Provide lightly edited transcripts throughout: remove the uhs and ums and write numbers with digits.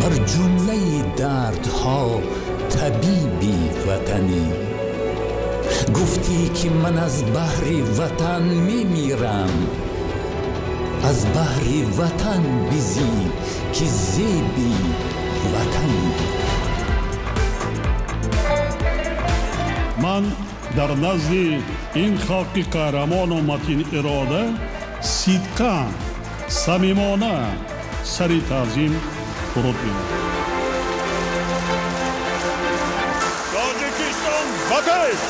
Бар ҷумлаи дардҳо табиби ватанӣ. Гуфтӣ ки ман аз баҳри ватан мемирам, аз баҳри ватан бизӣ ки зеби ватанӣ. Ман дар назди ин халқи қаҳрамону матин ирода сидқан, самимона сари таъзим фуруд меорам. Тоҷикистон ба пеш!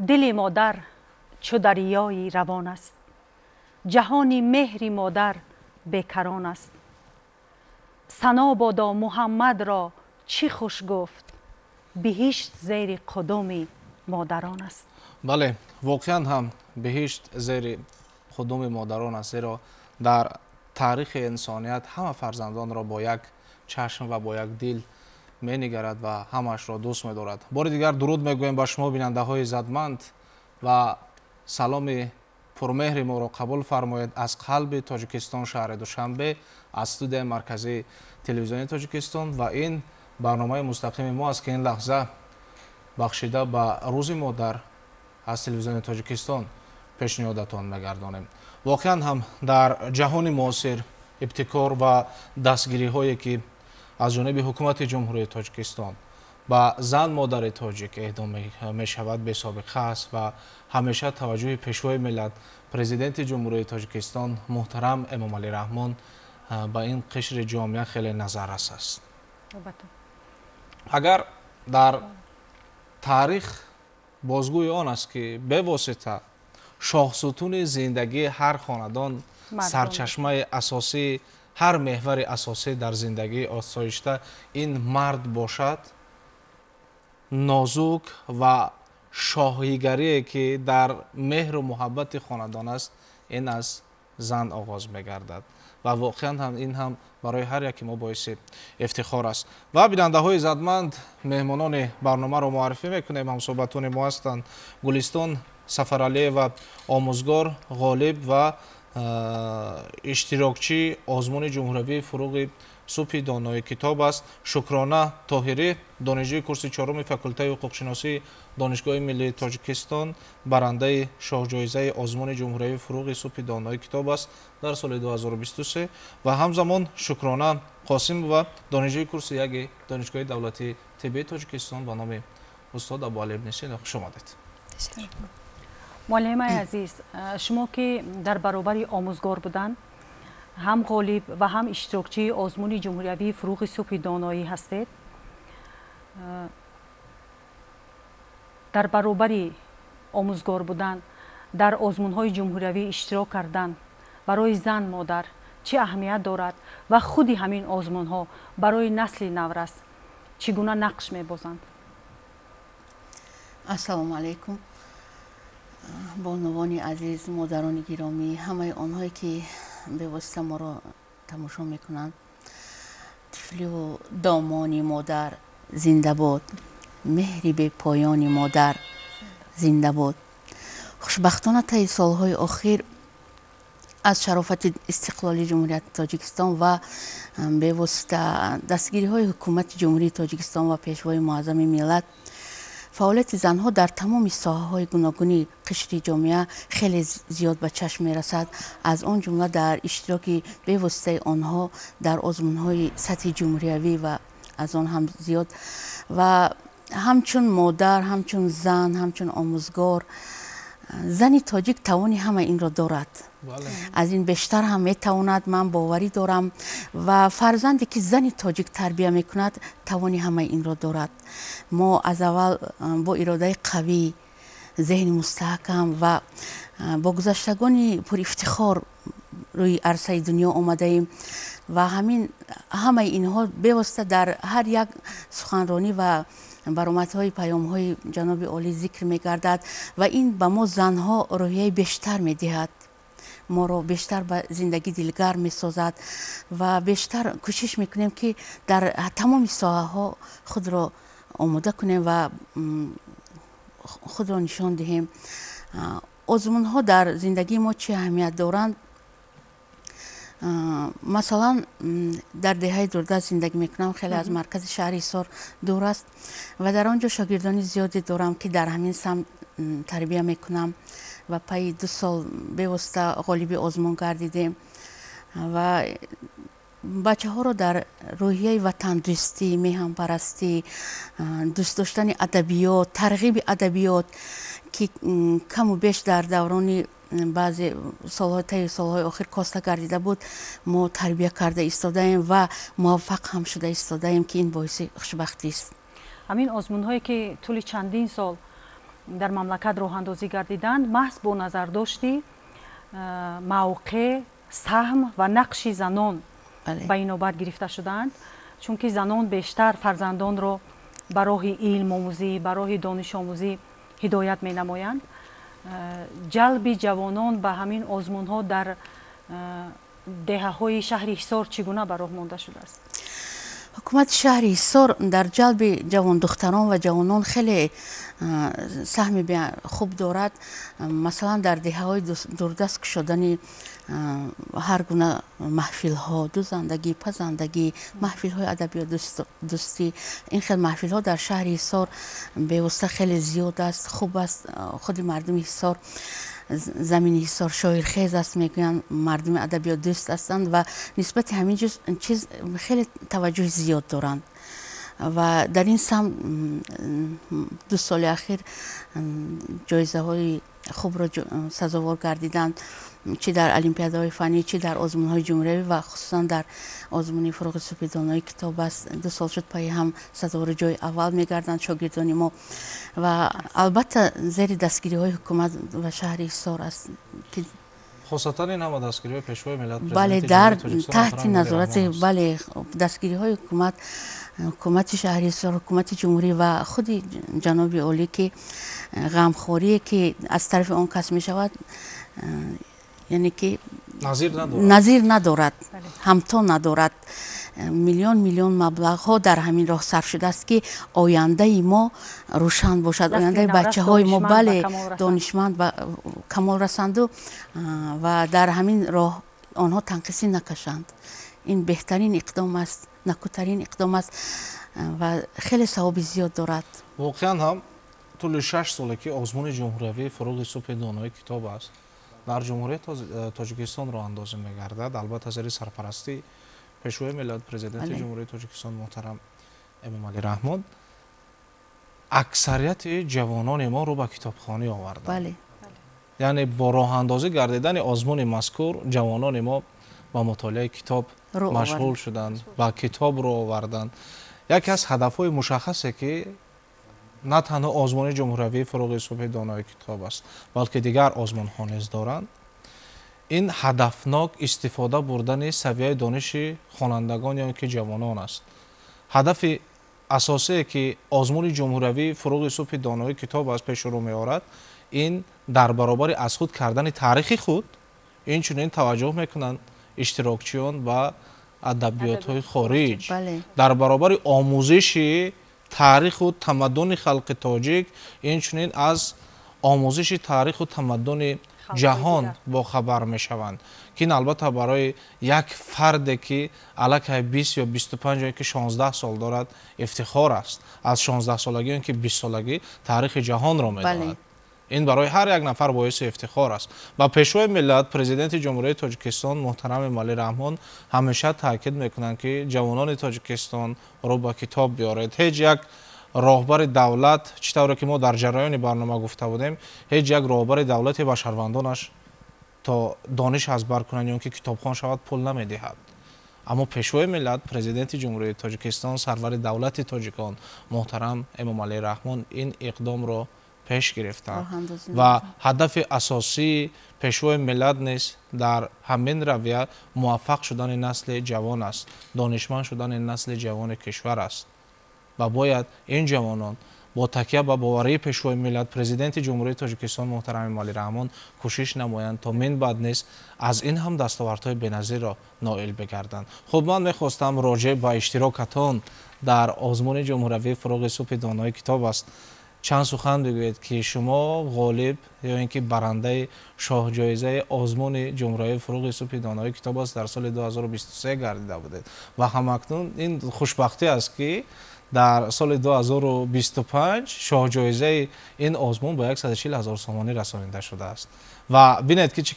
Дили модар чу дарёи равон аст, ҷаҳони меҳри модар бекарон аст. Сано бодо Муҳаммадро чӣ хуш гуфт, биҳишт зери қудуми модарон аст. Бале, воқеан ҳам биҳишт зери қудуми модарон аст, зеро дар таърихи инсоният ҳама фарзандонро бо як чашм ва бо як дил менигарад ва ҳамаашро дӯст медорад. Бори дигар дуруд мегӯем ба шумо бинандаҳои иззатманд ва саломи пурмеҳри моро қабул фармоед аз қалби Тоҷикистон, шаҳри Душанбе, аз студияи марказии телевизиони Тоҷикистон. Ва ин барномаи мустақими мо аст ки ин лаҳза бахшида ба Рӯзи модар аз телевизиони Тоҷикистон пешниҳодатон мегардонем. Воқеан ҳам дар ҷаҳони муосир ибтикор ва дастгириҳое ки аз ҷониби ҳукумати Ҷумҳурии Тоҷикистон ба зан модари тоҷик эҳдо мешавад бесобиқа аст ва ҳамеша таваҷҷӯҳи пешвои миллат, президенти Ҷумҳурии Тоҷикистон муҳтарам Эмомалӣ Раҳмон ба ин қишри ҷомеа хеле назаррас аст. Агар дар таърих бозгӯи он аст ки бевосита шоҳсутуни зиндагии ҳар хонадон, сарчашмаи асосӣ, ҳар меҳвари асосӣ дар зиндагии осоишта ин мард бошад, нозук ва шоҳигарие ки дар меҳру муҳаббати хонадон аст, ин аз зан оғоз мегардад ва воқеан ҳам ин ҳам барои ҳар яки мо боиси ифтихор аст. Ва бинандаҳои иззатманд, меҳмонони барномаро муаррифӣ мекунем. Ҳамсӯҳбатони мо ҳастанд Гулистон Сафаралиева, омӯзгор, ғолиб ва иштирокчии озмуни ҷумҳуриявии фуруғи субҳи донои китоб аст. Шукрона Тоҳирӣ, донишҷӯи курси чоруми факултаи ҳуқуқшиносии Донишгоҳи миллии Тоҷикистон, барандаи шоҳҷоизаи озмуни ҷумҳуриявии фуруғи субҳи донои китоб аст дар соли 2023 ва ҳамзамон Шукрона Қосимова, донишҷӯи курси яки Донишгоҳи давлатии тиббии Тоҷикистон ба номи устод Абуалӣ ибни Сино. Хуш омадед. Муаллимаи азиз, шумо ки дар баробари омӯзгор будан, ҳам ғолиб ва ҳам иштирокчии озмуни ҷумҳуриявии фуруғи субҳи доноӣ ҳастед, дар баробари омӯзгор будан, дар озмунҳои ҷумҳуриявӣ иштирок кардан барои зан модар чӣ аҳамият дорад ва худи ҳамин озмунҳо барои насли наврас чӣ гуна нақш мебозанд? Ассалому алайкум. Бонувони азиз, модарони гиромӣ, ҳамаи онҳое ки бевосита моро тамошо мекунанд, тифливу домони модар зинда бод, меҳри бепоёни модар зинда бод. Хушбахтона таи солҳои охир аз шарофати истиқлоли Ҷумҳурияти Тоҷикистон ва бевосита дастгириҳои ҳукумати Ҷумҳурии Тоҷикистон ва пешвои муаззами миллат, фаъолияти занҳо дар тамоми соҳаҳои гуногуни қишри ҷомеа хеле зиёд ба чашм мерасад. Аз он ҷумла дар иштироки бевоситаи онҳо дар озмунҳои сатҳи ҷумҳуриявӣ ва аз он ҳам зиёд. Ва ҳамчун модар, ҳамчун зан, ҳамчун омӯзгор, зани тоҷик тавони ҳама инро дорад. Аз ин бештар ҳам метавонад, ман боварӣ дорам. Ва фарзанде ки зани тоҷик тарбия мекунад, тавони ҳама инро дорад. Мо аз аввал бо иродаи қавӣ, зеҳни мустаҳкам ва бо гузаштагони пурэфтихор рӯи арсаи дунё омадаем ва ҳамин ҳамаи инҳо бевосита дар ҳар як суханронӣ ва баромадҳои паёмҳои ҷаноби олӣ зикр мегардад ва ин ба мо занҳо рӯҳияи бештар медиҳад, моро бештар ба зиндагӣ дилгарм месозад ва бештар кӯшиш мекунем, ки дар тамоми соҳаҳо худро омода кунем ва худро нишон диҳем. Озмунҳо дар зиндагии мо чӣ аҳамият доранд? Масалан, дар деҳаи дурдаст зиндагӣ мекунам, хеле аз маркази шаҳри Ҳисор дур аст ва дар он ҷо шогирдони зиёде дорам, ки дар ҳамин самт тарбия мекунам ва пайи 2 сол бевосита ғолиби озмун гардидем ва бачаҳоро дар рӯҳияи ватандӯстӣ, меҳанпарастӣ, дӯст доштани адабиёт, тарғиби адабиёт, ки каму беш дар даврони баъзе солҳои таи солҳои охир коста гардида буд, мо тарбия карда истодаем ва муваффақ ҳам шуда истодаем, ки ин боиси хушбахтист. Ҳамин озмунҳое, ки тӯли чандин сол дар мамлакат роҳандозӣ гардиданд, маҳз бо назардошти мавқеъ, саҳм ва нақши занон ба инобат гирифта шудаанд, чунки занон бештар фарзандонро ба роҳи илмомӯзӣ, ба роҳи донишомӯзӣ ҳидоят менамоянд. Ҷалби ҷавонон ба ҳамин озмунҳо дар деҳаҳои шаҳри Ҳисор чӣ гуна ба роҳ монда шудааст? Ҳукумати шаҳри Ҳисор дар ҷалби ҷавондухтарон ва ҷавонон хеле саҳми хуб дорад. Масалан, дар деҳаҳои дурдаст кушодани ҳар гуна маҳфилҳо, дузандагӣ, пазандагӣ, маҳфилҳои адабиётдӯстӣ, ин хел маҳфилҳо дар шаҳри Ҳисор бевосита хеле зиёд аст, хуб аст. Худи мардуми Ҳисор, замини Ҳисор шоирхез аст, мегӯянд, мардуми адабиётдӯст ҳастанд ва нисбати ҳамин чиз хеле таваҷҷӯҳи зиёд доранд ва дар ин самт 2 соли ахир ҷоизаҳои хубро сазовор гардиданд, чӣ дар олимпиадаҳои фаннӣ, чӣ дар озмунҳои ҷумҳуриявӣ ва хусусан дар озмуни фурӯғи субҳи донои китоб аст. 2 сол шуд пайи ҳам сазовори ҷои аввал мегарданд шогирдони мо ва албатта зери дастгириҳои ҳукумат ва шаҳри Ҳисор аст, ки хосатан ин ҳама дастгириҳои пешвои миллат, бале, дар таҳти назорати, бале, дастгириҳои ҳукумат, ҳукумати шаҳри Ҳисор, ҳукумати ҷумҳурӣ ва худи ҷаноби олӣ, ки ғамхорие, ки аз тарафи он кас мешавад, яъне ки назир надорад, ҳамто надорад. Миллион миллион маблағҳо дар ҳамин роҳ сарф шудааст, ки ояндаи мо рӯшан бошад, ояндаи бачаҳои мо, бале, донишманд ба камол расанду ва дар ҳамин роҳ онҳо танқисӣ накашанд. Ин беҳтарин иқдом аст, накӯтарин иқдом аст ва хеле савоби зиёд дорад. Воқеан ҳам тӯли 6 соле, ки озмуни ҷумҳуриявии фурӯғи субҳи донои китоб аст дар ҷумҳурияи Тоҷикистон роҳандозӣ мегардад, албатта зери сарпарастии пешвои миллат, президенти ҷумҳурияи Тоҷикистон муҳтарам Эмомалӣ Раҳмон, аксарияти ҷавонони мо рӯ ба китобхонӣ оварданд. Яъне бо роҳандозӣ гардидани озмуни мазкур ҷавонони мо ба мутолиаи китоб машғул шуданд, ба китоб рӯ оварданд. Яке аз ҳадафҳои мушаххасе, ки на танҳо озмуни ҷумҳуриявии фурӯғи субҳи донои китоб аст, балки дигар озмунҳо низ доранд, ин ҳадафнок истифода бурдани савияи дониши хонандагон ё ки ҷавонон аст. Ҳадафи асосие, ки озмуни ҷумҳуриявии фурӯғи субҳи донои китоб аз пеш рӯ меорад, ин дар баробари аз худ кардани таърихи худ инчунин таваҷҷӯҳ мекунанд иштирокчиён ба адабиётҳои хориҷ, дар баробари омӯзиши таъриху тамаддуни халқи тоҷик, инчунин аз омӯзиши таъриху тамаддуни ҷаҳон бохабар мешаванд, ки ин албатта барои як фарде, ки аллакай 20 ё 25 ё ки 16 сол дорад, ифтихор аст. Аз 16 солагӣ ё ки 20 солагӣ таърихи ҷаҳонро медонад. Ин барои ҳар як нафар боиси ифтихор аст. Ба пешвои миллат, президенти ҷумҳурияи Тоҷикистон муҳтарам Эмомалӣ Раҳмон ҳамеша таъкид мекунанд, ки ҷавонони Тоҷикистон рӯ ба китоб биёред. Ҳеҷ як роҳбари давлат, чӣ тавре ки мо дар ҷараёни барнома гуфта будем, ҳеҷ як роҳбари давлате ба шаҳрвандонаш то дониш аз бар кунанд ё ки китобхон шавад пул намедиҳад. Аммо пешвои миллат, президенти ҷумҳурияи Тоҷикистон, сарвари давлати тоҷикон муҳтарам Эмомалӣ Раҳмон ин иқдомро пеш гирифтанд ва ҳадафи асосии пешвои миллат низ дар ҳамин равия муваффақ шудани насли ҷавон аст, донишманд шудани насли ҷавони кишвар аст ва бояд ин ҷавонон бо такя ба боварии пешвои миллат, президенти Ҷумҳурии Тоҷикистон муҳтарам Эмомалӣ Раҳмон кӯшиш намоянд то мин баъд низ аз ин ҳам дастовардҳои беназирро ноил бигарданд. Хуб, ман мехостам роҷеъ ба иштирокатон дар озмуни ҷумҳуриявии фурӯғи субҳи донои китоб аст чанд сухан бигӯед, ки шумо ғолиб ё ин ки барандаи шоҳҷоизаи озмуни ҷумҳуриявии фурӯғи субҳи донои китоб аст дар соли 2023 гардида будед ва ҳамакнун ин хушбахтӣ аст, ки дар соли 2025 шоҳҷоизаи ин озмун ба 140 ҳазор сомонӣ расонида шудааст ва бинед, ки чӣ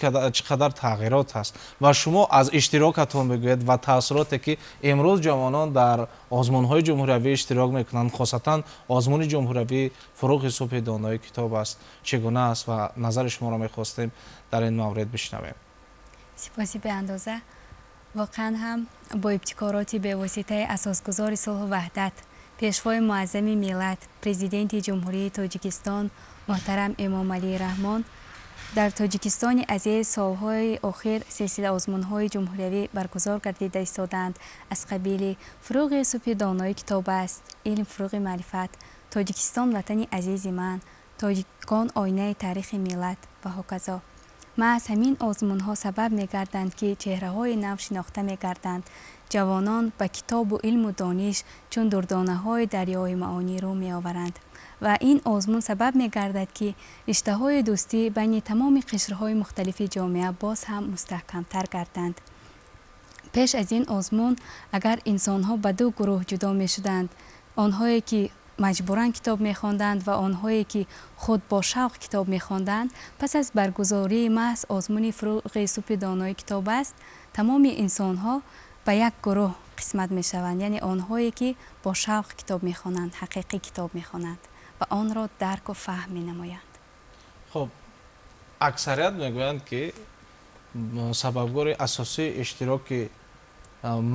қадар тағйирот аст ва шумо аз иштирокатон бигӯед ва таассуроте, ки имрӯз ҷавонон дар озмунҳои ҷумҳуриявӣ иштирок мекунанд, хосатан озмуни ҷумҳуриявии фурӯғи субҳи донои китоб аст, чӣ гуна аст ва назари шуморо мехостем дар ин маврид бишнавем. Сипоси беандоза. Воқеан ҳам бо ибтикороти бевоситаи асосгузори сулҳу ваҳдат, пешвои муаззами миллат, президенти Ҷумҳурии Тоҷикистон муҳтарам Эмомалӣ Раҳмон дар Тоҷикистони азиз солҳои охир силсила озмунҳои ҷумҳуриявӣ баргузор гардида истодаанд аз қабили фурӯғи субҳи донои китоб аст, илм фурӯғи маърифат, Тоҷикистон ватани азизи ман, тоҷикон оинаи таърихи миллат ва ҳоказо. Маҳз ҳамин озмунҳо сабаб мегарданд, ки чеҳраҳои нав шинохта мегарданд. Ҷавонон ба китобу илму дониш чун дурдонаҳои дарёи маонӣ рӯ меоваранд ва ин озмун сабаб мегардад, ки риштаҳои дӯстӣ байни тамоми қишрҳои мухталифи ҷомеа боз ҳам мустаҳкамтар гарданд. Пеш аз ин озмун агар инсонҳо ба ду гурӯҳ ҷудо мешуданд, онҳое ки маҷбуран китоб мехонданд ва онҳое ки худ бо шавқ китоб мехонданд, пас аз баргузории маҳз озмуни фурӯғи субҳи донои китоб аст, тамоми инсонҳо ба як гурӯҳ қисмат мешаванд, яъне онҳое ки бо шавқ китоб мехонанд, ҳақиқӣ китоб мехонанд ва онро дарку фаҳм менамоянд. Хуб, аксарият мегӯянд, ки сабабгори асосии иштироки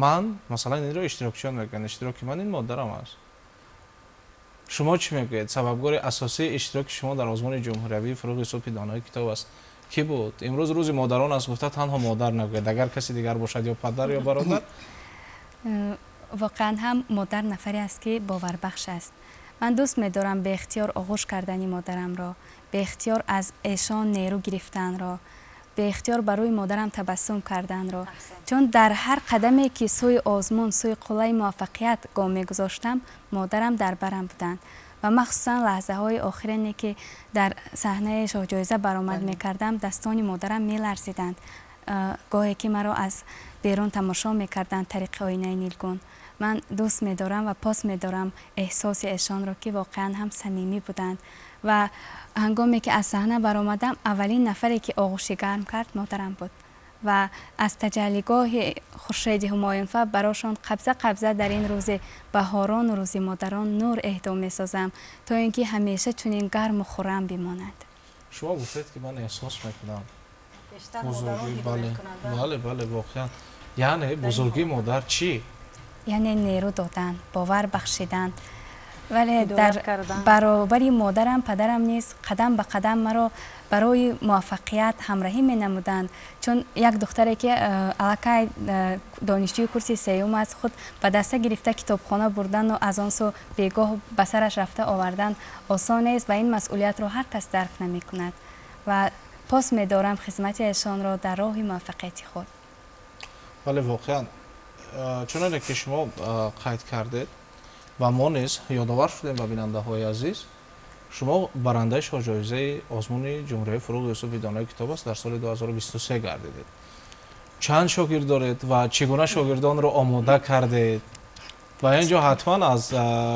ман, масалан, инро иштирокчиён мегӯянд, иштироки ман ин модарам аст. Шумо чӣ мегӯед? Сабабгори асосии иштироки шумо дар озмуни ҷумҳуриявии фурӯғи субҳи донои китоб аст кӣ буд? Имрӯз рӯзи модарон аст, гуфта танҳо модар нагӯед, агар каси дигар бошад, ё падар ё бародар. Воқеан ҳам модар нафаре аст, ки боварбахш аст. Ман дӯст медорам беихтиёр оғӯш кардани модарамро, беихтиёр аз эшон нерӯ гирифтанро, беихтиёр ба рӯи модарам табассум карданро, чун дар ҳар қадаме ки сӯи озмун, сӯи қуллаи муваффақият гом мегузоштам, модарам дар барам буданд ва махсусан лаҳзаҳои охирине ки дар саҳнаи шоҳҷоиза баромад мекардам, дастони модарам меларзиданд, гоҳе ки маро аз берун тамошо мекарданд тариқи оинаи нилгун. Ман дӯст медорам ва пос медорам эҳсоси эшонро, ки воқеан ҳам самимӣ буданд ва ҳангоме ки аз саҳна баромадам, аввалин нафаре ки оғӯши гарм кард модарам буд ва аз таҷаллигоҳи хуршеди ҳумоюнфа барошон қабза қабза дар ин рӯзи баҳорону рӯзи модарон нур эҳдо месозам, то ин ки ҳамеша чунин гарму хуррам бимонад. Шумо гуфтед, ки ман эҳсос мекунам бузургӣ. Бале, бале, бале, воқеан. Яъне бузургии модар чӣ? Яъне нерӯ додан, бовар бахшидан. Вале дар баробари модарам падарам низ қадам ба қадам маро барои муваффақият ҳамроҳӣ менамуданд, чун як духтаре ки аллакай донишҷӯи курси сеюм аст, худ ба даста гирифта китобхона бурдану аз он сӯ бегоҳ ба сараш рафта овардан осон нест ва ин масъулиятро ҳар кас дарк намекунад ва пос медорам хизмати эшонро дар роҳи муваффақияти худ. Бале, воқеан, чуноне ки шумо қайд кардед ва мо низ ёдовар шудем ба бинандаҳои азиз, шумо барандаи шоҳҷоизаи озмуни ҷумҳуриявии фурӯғи юсуфи донои китоб аст дар соли 2023 гардидед. Чанд шогирд доред ва чӣ гуна шогирдонро омода кардед? Ва ин ҷо ҳатман аз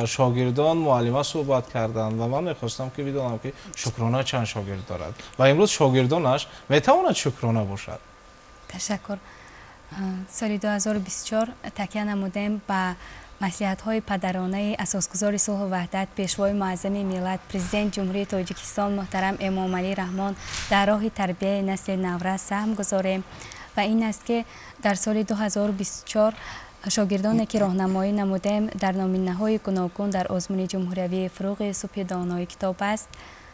шогирдон муаллима суҳбат карданд ва ман мехостам, ки бидонам, ки Шукрона чанд шогирд дорад ва имрӯз шогирдонаш метавонад шукрона бошад. Ташаккур. Соли 2024 такя намудем ба маслиҳатҳои падаронаи асосгузори сулҳу ваҳдат, пешвои муаззами миллат, президент Ҷумҳурии Тоҷикистон муҳтарам Эмомалӣ Раҳмон дар роҳи тарбияи насли наврас саҳм гузорем ва ин аст, ки дар соли 2024 шогирдоне ки роҳнамоӣ намудем дар номинаҳои гуногун дар озмуни ҷумҳуриявии фурӯғи субҳи донои китоб аст,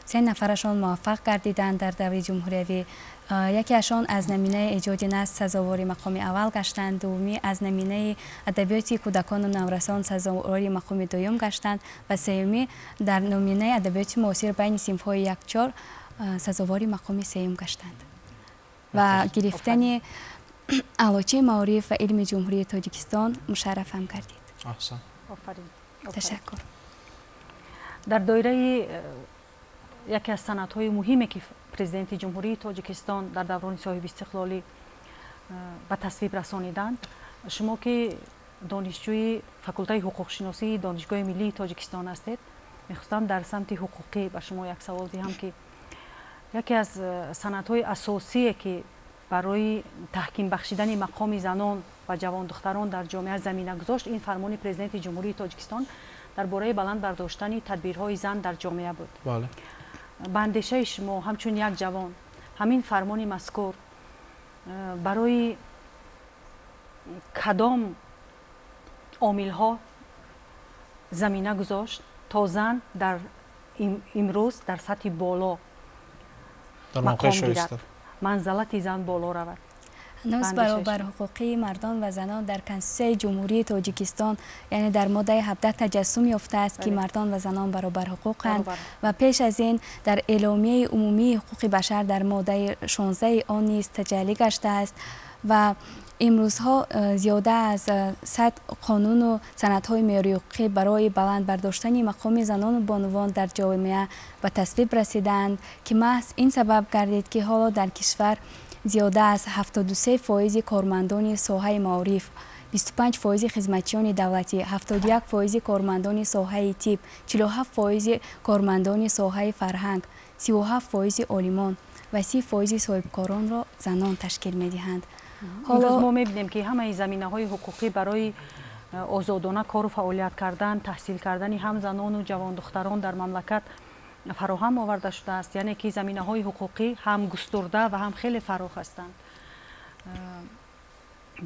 3 нафарашон муваффақ гардиданд дар даври ҷумҳуриявӣ. Якеашон аз наминаи эҷоди наср сазовори мақоми аввал гаштанд, дуввумӣ аз наминаи адабиёти кӯдакону наврасон сазовори мақоми дуюм гаштанд ва сеюмӣ дар номинаи адабиёти муосир байни синфҳои 1-4 сазовори мақоми сеюм гаштанд ва гирифтани аълочии маориф ва илми Ҷумҳурии Тоҷикистон мушаррафам гардид. Аҳсан. Офарин. Ташаккур. Дар доираи яке аз санадҳои муҳиме ки президенти Ҷумҳурии Тоҷикистон дар даврони соҳибистиқлолӣ ба тасвиб расониданд, шумо ки донишҷӯи факултаи ҳуқуқшиносии Донишгоҳи миллии Тоҷикистон ҳастед, мехостам дар самти ҳуқуқӣ ба шумо як савол диҳам ки яке аз санадҳои асосие ки барои таҳким бахшидани мақоми занон ва ҷавондухтарон дар ҷомеа замина гузошт, ин фармони президенти Ҷумҳурии Тоҷикистон дар бораи баланд бардоштани тадбирҳои зан дар ҷомеа буд. Ба андешаи шумо ҳамчун як ҷавон ҳамин фармони мазкур барои кадом омилҳо замина гузошт то зан дар имрӯз дар сатҳи боло мақом гирад, манзалати зан боло равад? Ҳанӯз баробарҳуқуқии мардон ва занон дар Конститутсияи Ҷумҳурии Тоҷикистон, яъне дар моддаи 17 таҷассум ёфтааст ки мардон ва занон баробарҳуқуқанд ва пеш аз ин дар Эъломияи умумии ҳуқуқи башар дар моддаи 16 он низ таҷаллӣ гаштааст ва имрӯзҳо зиёда аз 100 қонуну санадҳои меъёрии ҳуқуқӣ барои баланд бардоштани мақоми занону бонувон дар ҷомеа ба тасвиб расидаанд ки маҳз ин сабаб гардид ки ҳоло дар кишвар зиёда аз 73% кормандони соҳаи маориф, 25% хизматчиёни давлатӣ, 71% кормандони соҳаи тиб, 47% кормандони соҳаи фарҳанг, 37% олимон ва 30% соҳибкоронро занон ташкил медиҳанд. Имрӯз мо мебинем ки ҳамаи заминаҳои ҳуқуқӣ барои озодона кору фаъолият кардан, таҳсил кардани ҳам занону ҷавондухтарон дар мамлакат фароҳам оварда шудааст, яъне ки заминаҳои ҳуқуқӣ ҳам густурда ва ҳам хеле фарох ҳастанд.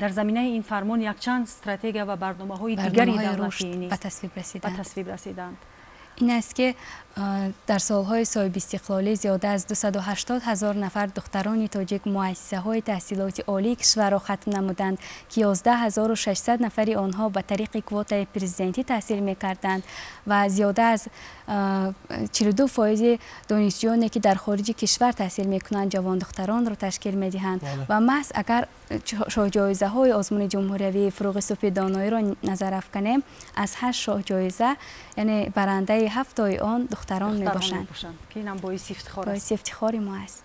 Дар заминаи ин фармон якчанд стратегия ва барномаҳои дигари давлатӣ низ ба тасвиб расиданд. Ин аст ки дар солҳои соҳибистиқлолӣ зиёда аз 280 ҳазор нафар духтарони тоҷик муассисаҳои таҳсилоти олии кишварро хатм намуданд ки 11600 нафари онҳо ба тариқи квотаи президентӣ таҳсил мекарданд ва зиёда аз 42% донишҷӯёне ки дар хориҷи кишвар таҳсил мекунанд ҷавондухтаронро ташкил медиҳанд ва маҳз агар шоҳҷоизаҳои озмуни ҷумҳуриявии Фурӯғи субҳи доноиро назар афканем, аз 8 шоҳҷоиза, яъне барандаи 7тои он духтарон мебошанд ки инам боиси ифтихор аст, боиси ифтихори мо аст.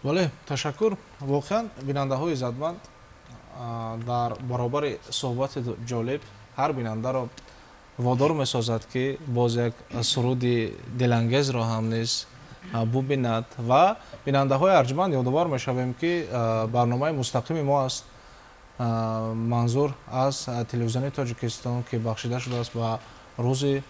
Бале, ташаккур. Воқеан бинандаҳои иззатманд, дар баробари суҳбати ҷолиб ҳар бинандаро водор месозад ки боз як суруди дилангезро ҳам низ бубинад ва бинандаҳои арҷманд ёдовар мешавем ки барномаи мустақими мо аст, манзур аз телевизиони Тоҷикистон ки бахшида шудааст ба рӯзи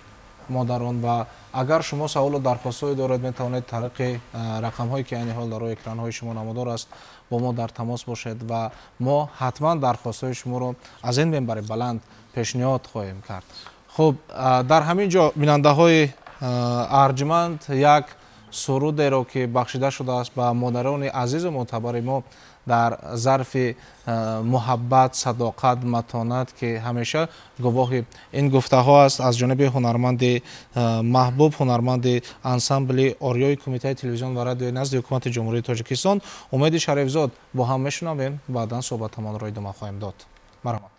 модарон ва агар шумо саволу дархостҳое доред метавонед тариқи рақамҳое ки айни ҳол дар рӯи экранҳои шумо намудор аст бо мо дар тамос бошед ва мо ҳатман дархостҳои шуморо аз ин минбари баланд пешниҳод хоҳем кард. Хуб, дар ҳамин ҷо бинандаҳои арҷманд як сурудеро ки бахшида шудааст ба модарони азизу мӯътабари мо дар зарфи муҳаббат, садоқат, матонат ки ҳамеша гувоҳи ин гуфтаҳо аст аз ҷониби ҳунарманди маҳбуб, ҳунарманди ансамбли Ориёи Кумитаи телевизион ва радиои назди Ҳукумати Ҷумҳурии Тоҷикистон Умеди Шарифзод бо ҳам мешунавем, баъдан суҳбатамонро идома хоҳем дод. Марҳамат.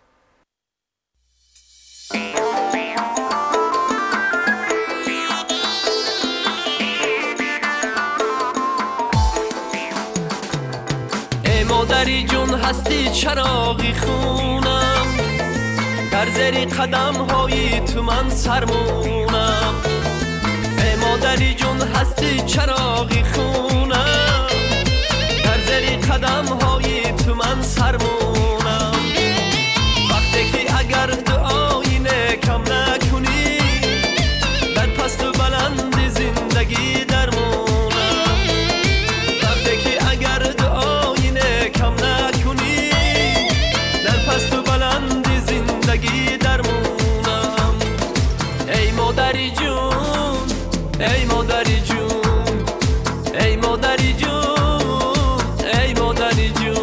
مادری جون هستی چراغی خونم، در زیر قدم های تو من سرمونم. ای مادری جون هستی چراغی خونم، در زیر قدم های تو من سرمونم. وقتی که اگر دعایی نکم نکنی، در پست و بلند زندگی درمونم. وقتی که اگر دعایی کم نکنی، در پست و بلند زندگی درمونم. ای مادری جون، ای مادری جون، Модари ҷун, эй модари ҷун.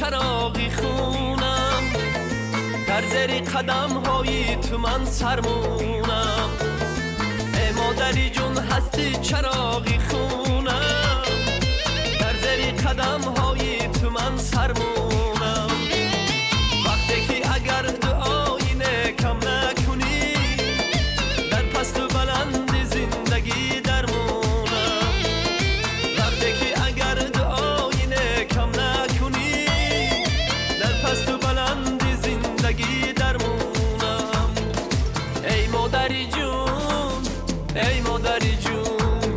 Чароғи хунам дар зери қадамҳои ту ман сармонам. Эй модари ҷун ҳасти чароғи хунам дар зери қадамҳои ту ман сармонам. Вақте ки агар дуои некам накунӣ дар пасту баланди зиндагӣ дармонам. Вақте ки агар дуои некам накунӣ дар пасту баланди зиндагӣ дармонам. Эй модари ҷун, эй модари ҷун,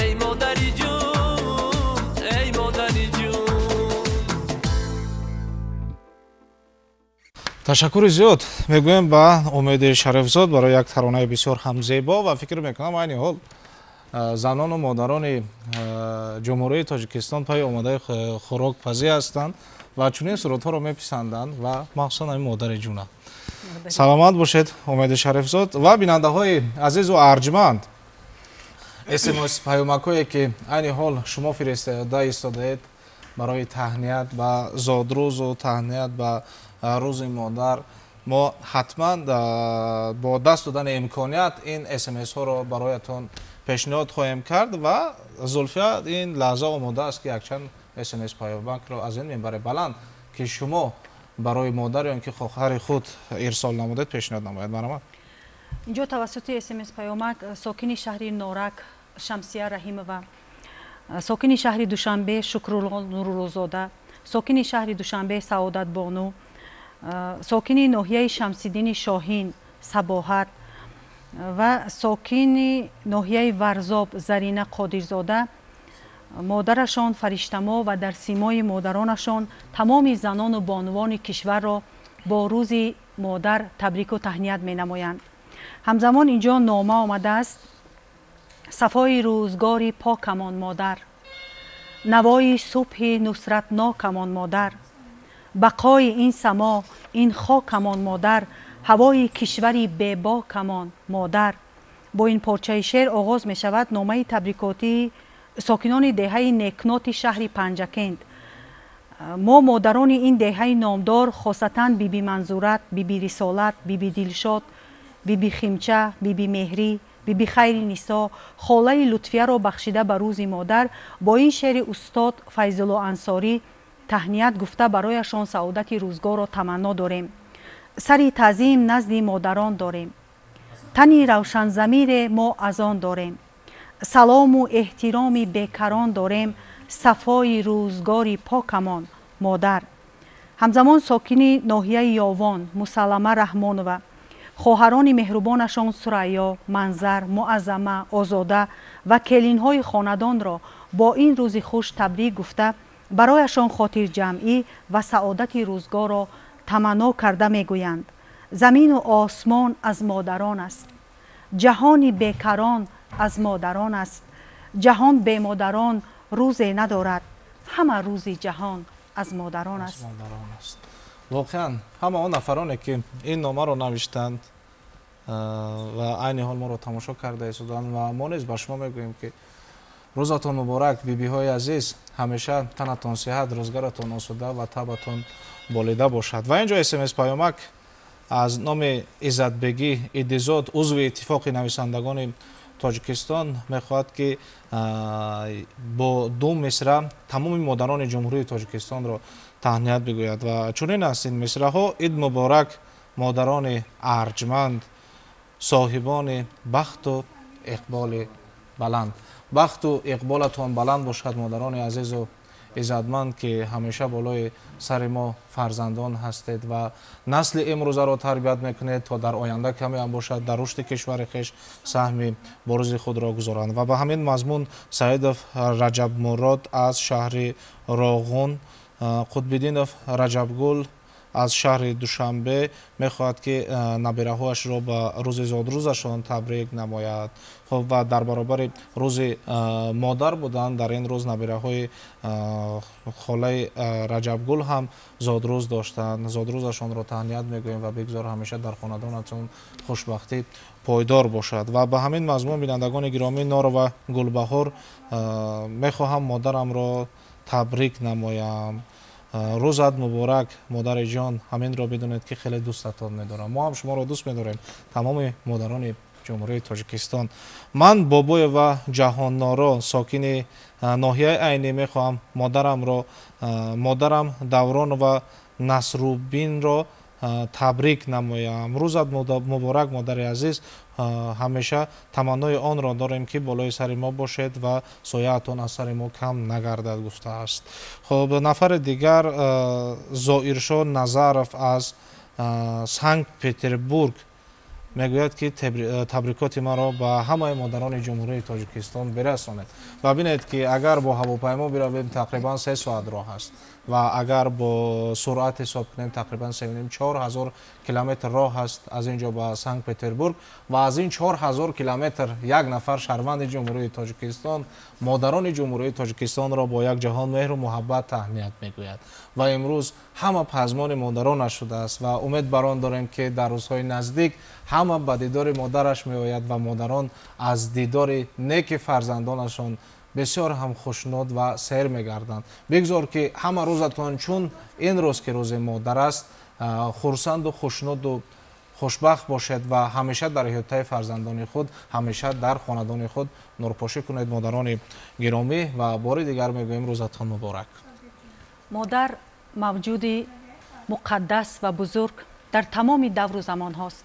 эй модари ҷун, эй модари ҷун. Ташаккури зиёд мегӯем ба Умеди Шарифзод барои як таронаи бисёр ҳам зебо ва фикр мекунам айни ҳол занону модарони Ҷумҳурии Тоҷикистон пайи омодаи хӯрокпазӣ ҳастанд ва чунин сурудҳоро меписанданд ва махсусан ҳамин модари ҷуна. Саломат бошед, Умеди Шарифзод ва бинандаҳои азизу арҷманд. СМС паёмакҳое ки айни ҳол шумо фиристода истодаед барои таҳният ба зодрӯзу таҳният ба рӯзи модар, мо ҳатман бо даст додани имконият ин СМС-ҳоро бароятон пешниҳод хоҳем кард ва Зулфия ин лаҳза омода аст ки якчанд СМС паёмакро аз ин минбари баланд ки шумо барои модар ё ин ки хоҳари худ ирсол намудед пешниҳод намояд. Марҳамат. Инҷо тавассути СМС паёмак сокини шаҳри Норак Шамсия Раҳимова, сокини шаҳри Душанбе Шукрулло Нуруллозода, сокини шаҳри Душанбе Саодатбону, сокини ноҳияи Шамсиддини Шоҳин Сабоҳат ва сокини ноҳияи Варзоб Зарина Қодирзода модарашон Фариштамо ва дар симои модаронашон тамоми занону бонувони кишварро бо рӯзи модар табрику таҳният менамоянд. Ҳамзамон инҷо нома омадааст: сафои рӯзгори покамон модар, навои субҳи нусратнокамон модар, бақои ин само ин хокамон модар, ҳавои кишвари бебокамон модар, Бо ин порчаи шеър оғоз мешавад номаи табрикотии сокинони деҳаи Некноти шаҳри Панҷакент. Мо модарони ин деҳаи номдор, хосатан биби Манзурат, биби Рисолат, биби Дилшод, биби Химча, биби Меҳрӣ, биби Хайри Нисо, холаи Лутфияро бахшида ба рӯзи модар бо ин шеъри устод Файзулло Ансорӣ таҳният гуфта барояшон саодати рӯзгорро таманно дорем. Сари таъзим назди модарон дорем, тани равшанзамире мо аз он дорем, салому эҳтироми бекарон дорем, сафои рӯзгори покамон модар. Ҳамзамон сокини ноҳияи Ёвон Мусаллама Раҳмонова, хоҳарони меҳрубонашон Сурайё, Манзар, Муаззама, Озода ва келинҳои хонадонро бо ин рӯзи хуш табрик гуфта барояшон хотирҷамъӣ ва саодати рӯзгорро таманно карда мегӯянд: замину осмон аз модарон аст, ҷаҳони бекарон аз модарон аст, ҷаҳон бемодарон рӯзе надорад, ҳама рӯзи ҷаҳон аз модарон аст. Воқеан ҳама он нафароне ки ин номаро навиштанд ва айни ҳол моро тамошо карда истоданд ва мо низ ба шумо мегӯем ки рӯзатон муборак, бибиҳои азиз, ҳамеша танатон сиҳат, рӯзгаратон осуда ва табатон болида бошад. Ва ин ҷо смс паёмак аз номи Иззатбегӣ Идизод, узви Иттифоқи нависандагони Тоҷикистон, мехоҳад ки бо ду мисра тамоми модарони Ҷумҳурии Тоҷикистонро таҳният бигӯяд. Ва чунин аст ин мисраҳо: ид муборак модарони арҷманд, соҳибони бахту иқболи баланд. Бахту иқболатон баланд бошад модарони азизу иззатманд, ки ҳамеша болои сари мо фарзандон ҳастед ва насли имрӯзаро тарбият мекунед то дар оянда каме ҳам бошад дар рушди кишвари хеш саҳми борузи худро гузоранд. Ва ба ҳамин мазмун Саидов Раҷабмурод аз шаҳри Роғун, Қутбиддинов Раҷабгул аз шаҳри Душанбе мехоҳад ки набираҳояшро ба рӯзи зодрӯзашон табрик намояд. Хуб, ва дар баробари рӯзи модар будан дар ин рӯз набираҳои холаи Раҷабгул ҳам зодрӯз доштанд. Зодрӯзашонро таҳният мегӯем ва бигзор ҳамеша дар хонадонатон хушбахтӣ пойдор бошад. Ва ба ҳамин мазмун бинандагони гиромӣ, Норова Гулбаҳор мехоҳам модарамро табрик намоям. Рӯзат муборак модари ҷон, ҳаминро бидонед ки хеле дӯстатон медорам. Мо ҳам шуморо дӯст медорем, тамоми модарони Ҷумҳурии Тоҷикистон. Ман Бобоева Ҷаҳонноро, сокини ноҳияи Айнӣ, мехоҳам модарам Давронова Насрубинро табрик намоям. Рӯзат муборак модари азиз, ҳамеша таманнои онро дорем ки болои сари мо бошед ва сояатон аз сари мо кам нагардад, гуфтааст. Хуб, нафари дигар Зоиршо Назаров аз Санкт Петербург мегӯяд ки табрикоти маро ба ҳамаи модарони Ҷумҳурии Тоҷикистон бирасонед. Ва бинед ки агар бо ҳавопаймо биравем тақрибан 3 соат роҳ аст ва агар бо суръат ҳисоб кунем тақрибан 3,5-4 ҳазор километр роҳ аст аз ин ҷо ба Санкт Петербург. Ва аз ин 4 ҳазор километр як нафар шаҳрванди Ҷумҳурии Тоҷикистон модарони Ҷумҳурии Тоҷикистонро бо як ҷаҳон меҳру муҳаббат таҳният мегӯяд. Ва имрӯз ҳама пазмони модаронаш шудааст ва умед бар он дорем ки дар рӯзҳои наздик ҳама ба дидори модараш меояд ва модарон аз дидори неки фарзандонашон бисёр ҳам хушнуд ва сер мегарданд. Бигзор ки ҳама рӯзатон чун ин рӯз ки рӯзи модар аст хурсанду хушнуду хушбахт бошед ва ҳамеша дар иҳотаи фарзандони худ, ҳамеша дар хонадони худ нурпошӣ кунед модарони гиромӣ. Ва бори дигар мегӯем рӯзатон муборак. Модар мавҷуди муқаддас ва бузург дар тамоми давру замонҳост.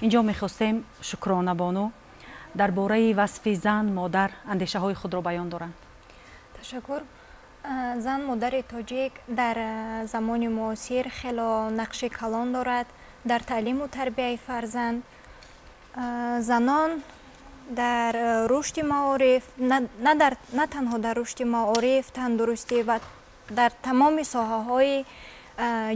Инҷо мехостем Шукрона бону дар бораи васфи зан модар андешаҳои худро баён доранд. Ташаккур. Зан модари тоҷик дар замони муосир хело нақши калон дорад дар таълиму тарбияи фарзанд. Занон дар рушди маориф, на танҳо дар рушди маориф, тандурустӣ ва дар тамоми соҳаҳои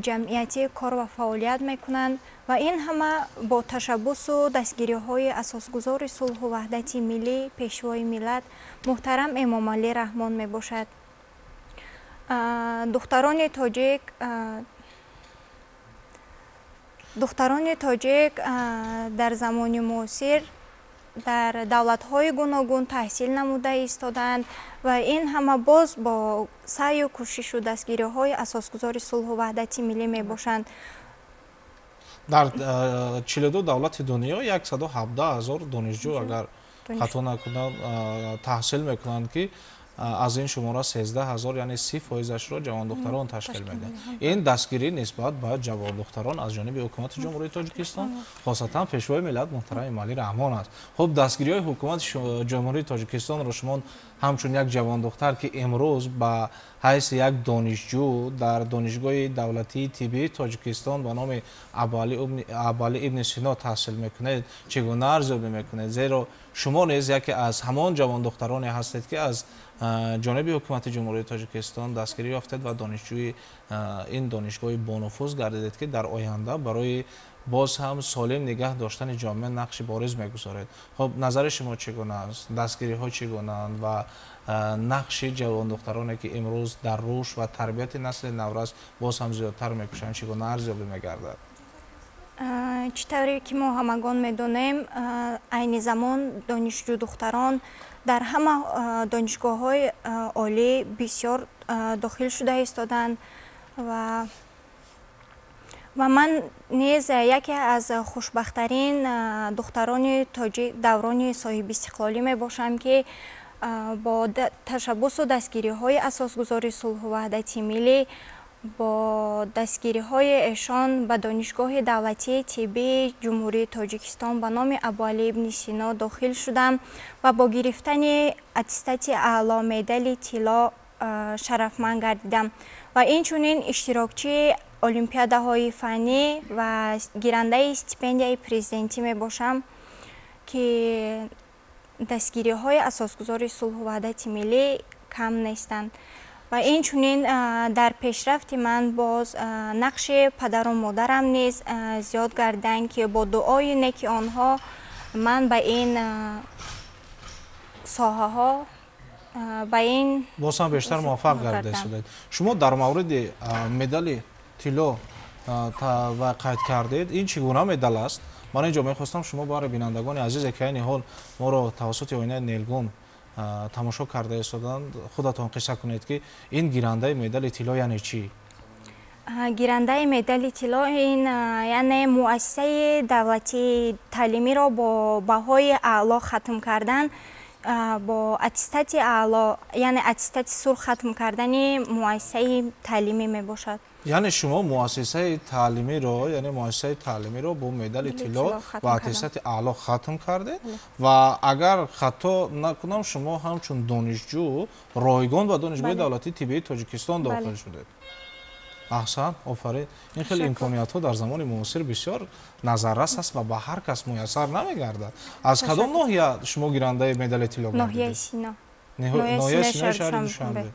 ҷамъиятӣ кор ва фаъолият мекунанд ва ин ҳама бо ташаббусу дастгириҳои асосгузори сулҳу ваҳдати миллӣ, пешвои миллат муҳтарам Эмомалӣ Раҳмон мебошад. Духтарони тоҷик дар замони муосир дар давлатҳои гуногун таҳсил намуда истодаанд ва ин ҳама боз бо саъю кӯшишу дастгириҳои асосгузори сулҳу ваҳдати миллӣ мебошанд. Дар 42 давлати дунё 117 000 донишҷӯ, агар хато накунам, таҳсил мекунанд, ки аз ин шумора 13 000, яъне 30%-ашро ҷавондухтарон ташкил медиҳанд. Ин дастгирӣ нисбат ба ҷавондухтарон аз ҷониби ҳукумати Ҷумҳурии Тоҷикистон, хосатан Пешвои миллат муҳтарам Эмомалӣ Раҳмон аст. Хуб, дастгириҳои ҳукумати Ҷумҳурии Тоҷикистонро шумо ҳамчун як ҷавондухтар, ки имрӯз ба ҳайси як донишҷӯ дар Донишгоҳи давлатии тиббии Тоҷикистон ба номи Абуалӣ ибни Сино таҳсил мекунед, чӣ гуна арзёбӣ мекунед? Зеро шумо низ яке аз ҳамон ҷавондухтароне ҳастед, ки аз ҷониби ҳукумати Ҷумҳурии Тоҷикистон дастгирӣ ёфтед ва донишҷӯи ин донишгоҳи бонуфуз гардидед, ки дар оянда барои боз ҳам солим нигаҳ доштани ҷомеа нақши бориз мегузоред. Хуб, назари шумо чӣ гуна аст? Дастгириҳо чӣ гунаанд ва нақши ҷавондухтароне, ки имрӯз дар рушд ва тарбияти насли наврас боз ҳам зиёдтар мекӯшанд, чӣ гуна арзёбӣ мегардад? Чӣ тавре ки мо ҳамагон медонем, айни замон донишҷӯ духтарон дар ҳама донишгоҳҳои олӣ бисёр дохил шуда истоданд ва ман низ яке аз хушбахттарин духтарони тоҷик даврони соҳибистиқлолӣ мебошам, ки бо ташаббусу дастгириҳои асосгузори сулҳу ваҳдати миллӣ, бо дастгириҳои эшон ба Донишгоҳи давлатии тиббии Ҷумҳурии Тоҷикистон ба номи Абуалӣ ибни Сино дохил шудам ва бо гирифтани аттестати аъло, медали тилло шарафманд гардидам ва инчунин иштирокчии олимпиадаҳои фаннӣ ва гирандаи стипендияи президентӣ мебошам, ки дастгириҳои асосгузори сулҳу ваҳдати миллӣ кам нестанд. Ва инчунин дар пешрафти ман боз нақши падару модарам низ зиёд гардиданд, ки бо дуои неки онҳо ман ба ин соҳаҳо, ба ин боз ҳам бештар муваффақ гардида истодед. Шумо дар мавриди медали тилло ва қайд кардед, ин чӣ гуна медал аст? Ман инҷо мехостам шумо барои бинандагони азизе, ки айни ҳол моро тавассути оинаи нелгун тамошо карда истоданд, худатон қисса кунед, ки ин гирандаи медали тилло яъне чӣ? Гирандаи медали тилло ин яъне муассисаи давлатии таълимиро бо баҳои аъло хатм кардан, бо аттестати аъло, яъне аттестати сурх хатм кардани муассисаи таълимӣ мебошад. Яъне шумо муассисаи таълимиро, яъне муассисаи таълимиро бо медали тилло ва аттестати аъло хатм кардед ва агар хато накунам, шумо ҳамчун донишҷӯ ройгон ба Донишгоҳи давлатии тиббии Тоҷикистон дохил шудед. Аҳсан, офарин! Ин хеле имкониятҳо дар замони муосир бисёр назаррас аст ва ба ҳар кас муяссар намегардад. Аз кадом ноҳия шумо гирандаи медали тилло? Ноҳияи Сино. Ноҳияи Синои шаҳри Душанбе.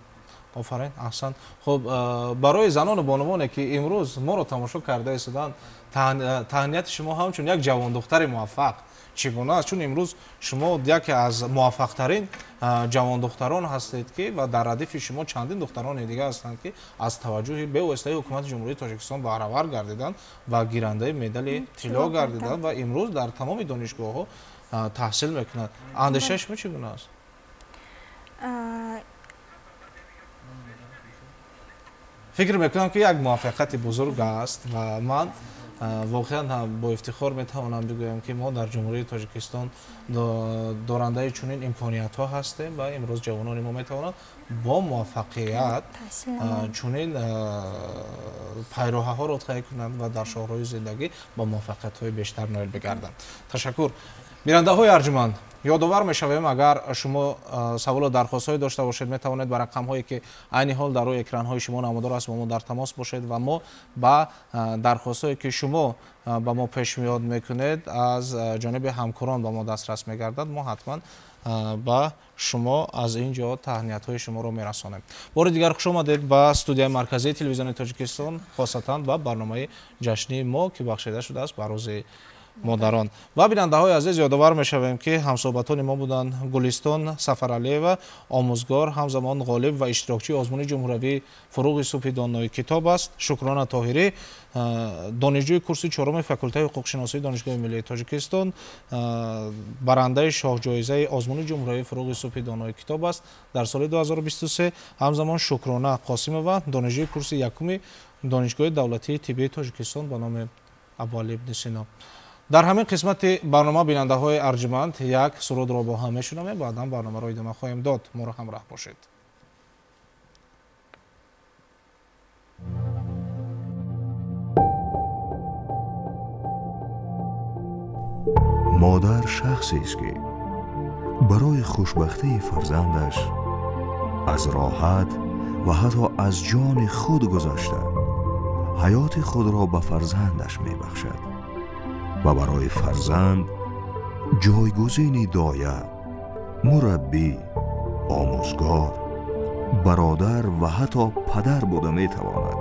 Офарин, аҳсан! Хуб, барои занону бонувоне, ки имрӯз моро тамошо карда истоданд, таҳнияти шумо ҳамчун як ҷавондухтари муваффақ чӣ гуна аст? Чун имрӯз шумо яке аз муваффақтарин ҷавондухтарон ҳастед, ки ва дар радифи шумо чандин духтарони дигар ҳастанд, ки аз таваҷҷӯҳи бевоситаи ҳукумати Ҷумҳурии Тоҷикистон баҳравар гардиданд ва гирандаи медали тилло гардиданд ва имрӯз дар тамоми донишгоҳҳо таҳсил мекунанд. Андешаи шумо чӣ гуна аст? Фикр мекунам, ки як муваффақияти бузург аст ва ман воқеан ҳам бо ифтихор метавонам бигӯям, ки мо дар Ҷумҳурии Тоҷикистон дорандаи чунин имкониятҳо ҳастем ва имрӯз ҷавонони мо метавонанд бо муваффақият чунин пайроҳаҳоро тай кунанд ва дар шоҳроҳи зиндагӣ ба муваффақиятҳои бештар ноил бигарданд. Ташаккур. Бинандаҳои арҷуманд, ёдовар мешавем, агар шумо саволу дархостҳое дошта бошед, метавонед ба рақамҳое, ки айни ҳол дар рӯи экранҳои шумо намудор аст, бо мо дар тамос бошед ва мо ба дархостҳое, ки шумо ба мо пешниҳод мекунед, аз ҷониби ҳамкорон ба мо дастрас мегардад, мо ҳатман ба шумо аз ин ҷо таҳниятҳои шуморо мерасонем. Бори дигар хуш омадед ба студияи марказии Телевизиони Тоҷикистон, хосатан ба барномаи ҷашнии мо, ки бахшида шудааст ба рӯзи Модарон. Ва бинандаҳои азиз, ёдовар мешавем, ки ҳамсӯҳбатони мо буданд Гулистон Сафаралиева, омӯзгор, ҳамзамон ғолиб ва иштирокчии озмуни ҷумҳуриявии «Фуруғи субҳи донои китоб» аст, Шукрона Тоҳирӣ, донишҷӯи курси чоруми факултаи ҳуқуқшиносии Донишгоҳи миллии Тоҷикистон, барандаи шоҳҷоизаи озмуни ҷумҳуриявии «Фуруғи субҳи донои китоб» аст дар соли 2023, ҳамзамон Шукрона Қосимова, донишҷӯи курси якуми Донишгоҳи давлатии тиббии Тоҷикистон ба номи Абуалӣ ибни Сино. Дар ҳамин қисмати барнома, бинандаҳои арҷманд, як сурудро бо ҳам мешунавем, баъдан барномаро идома хоҳем дод. Моро ҳамроҳ бошед. Модар шахсест, ки барои хушбахтии фарзандаш аз роҳат ва ҳатто аз ҷони худ гузашта, ҳаёти худро ба фарзандаш мебахшад ва барои фарзанд ҷойгузини доя, мураббӣ, омӯзгор, бародар ва ҳатто падар буда метавонад,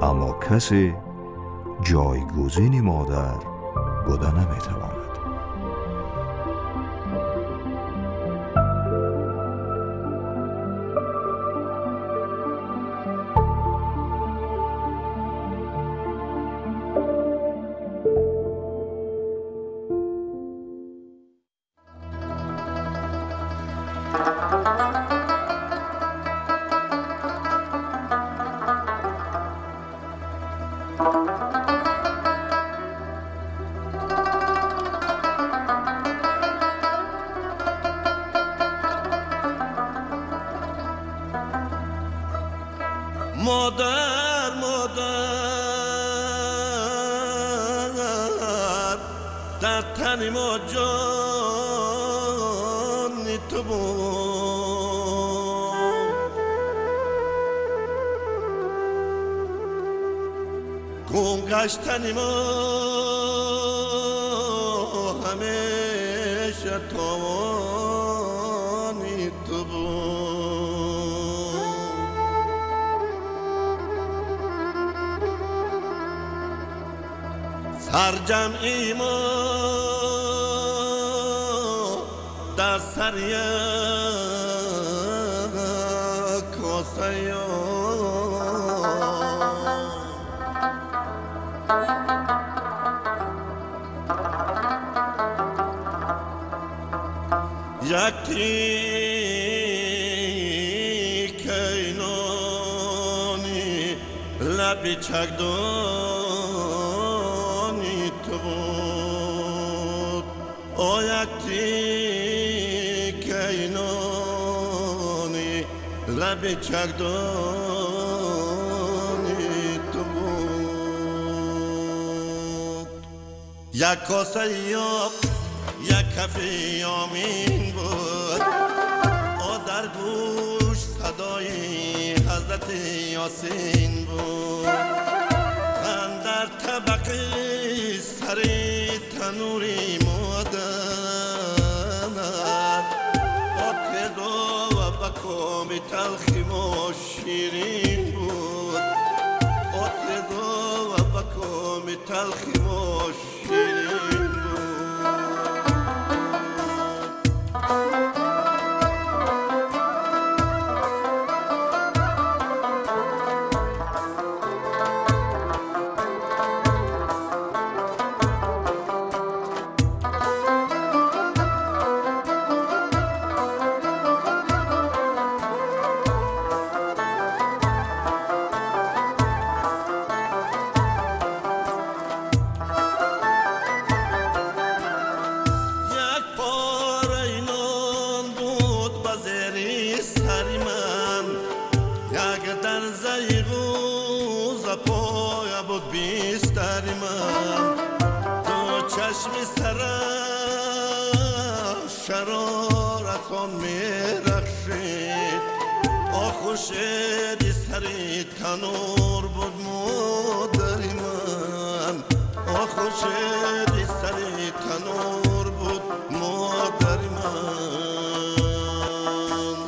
аммо касе ҷойгузини модар буда наметавонад. Модар, модар, дар тани мо ҷони ту буд, гум гаштани мо ҳамеша товони ту буд. Сарҷамъи мо дар сари як косаи як тикаи нони лаби чакдони ту буд, о як тикаи нони лаби чакдони ту буд. Як косаи об, як кафи омин буд, о дар гӯш садои ҳазрати Ёсин буд. Дар табақи сари танури модар, о тезо ва ба коми талхи мо ширин буд, о тезо ва ба коми талхи мо ширин буд. Хуршеди сари танур буд модари ман, о хуршеди сари танур буд модари ман.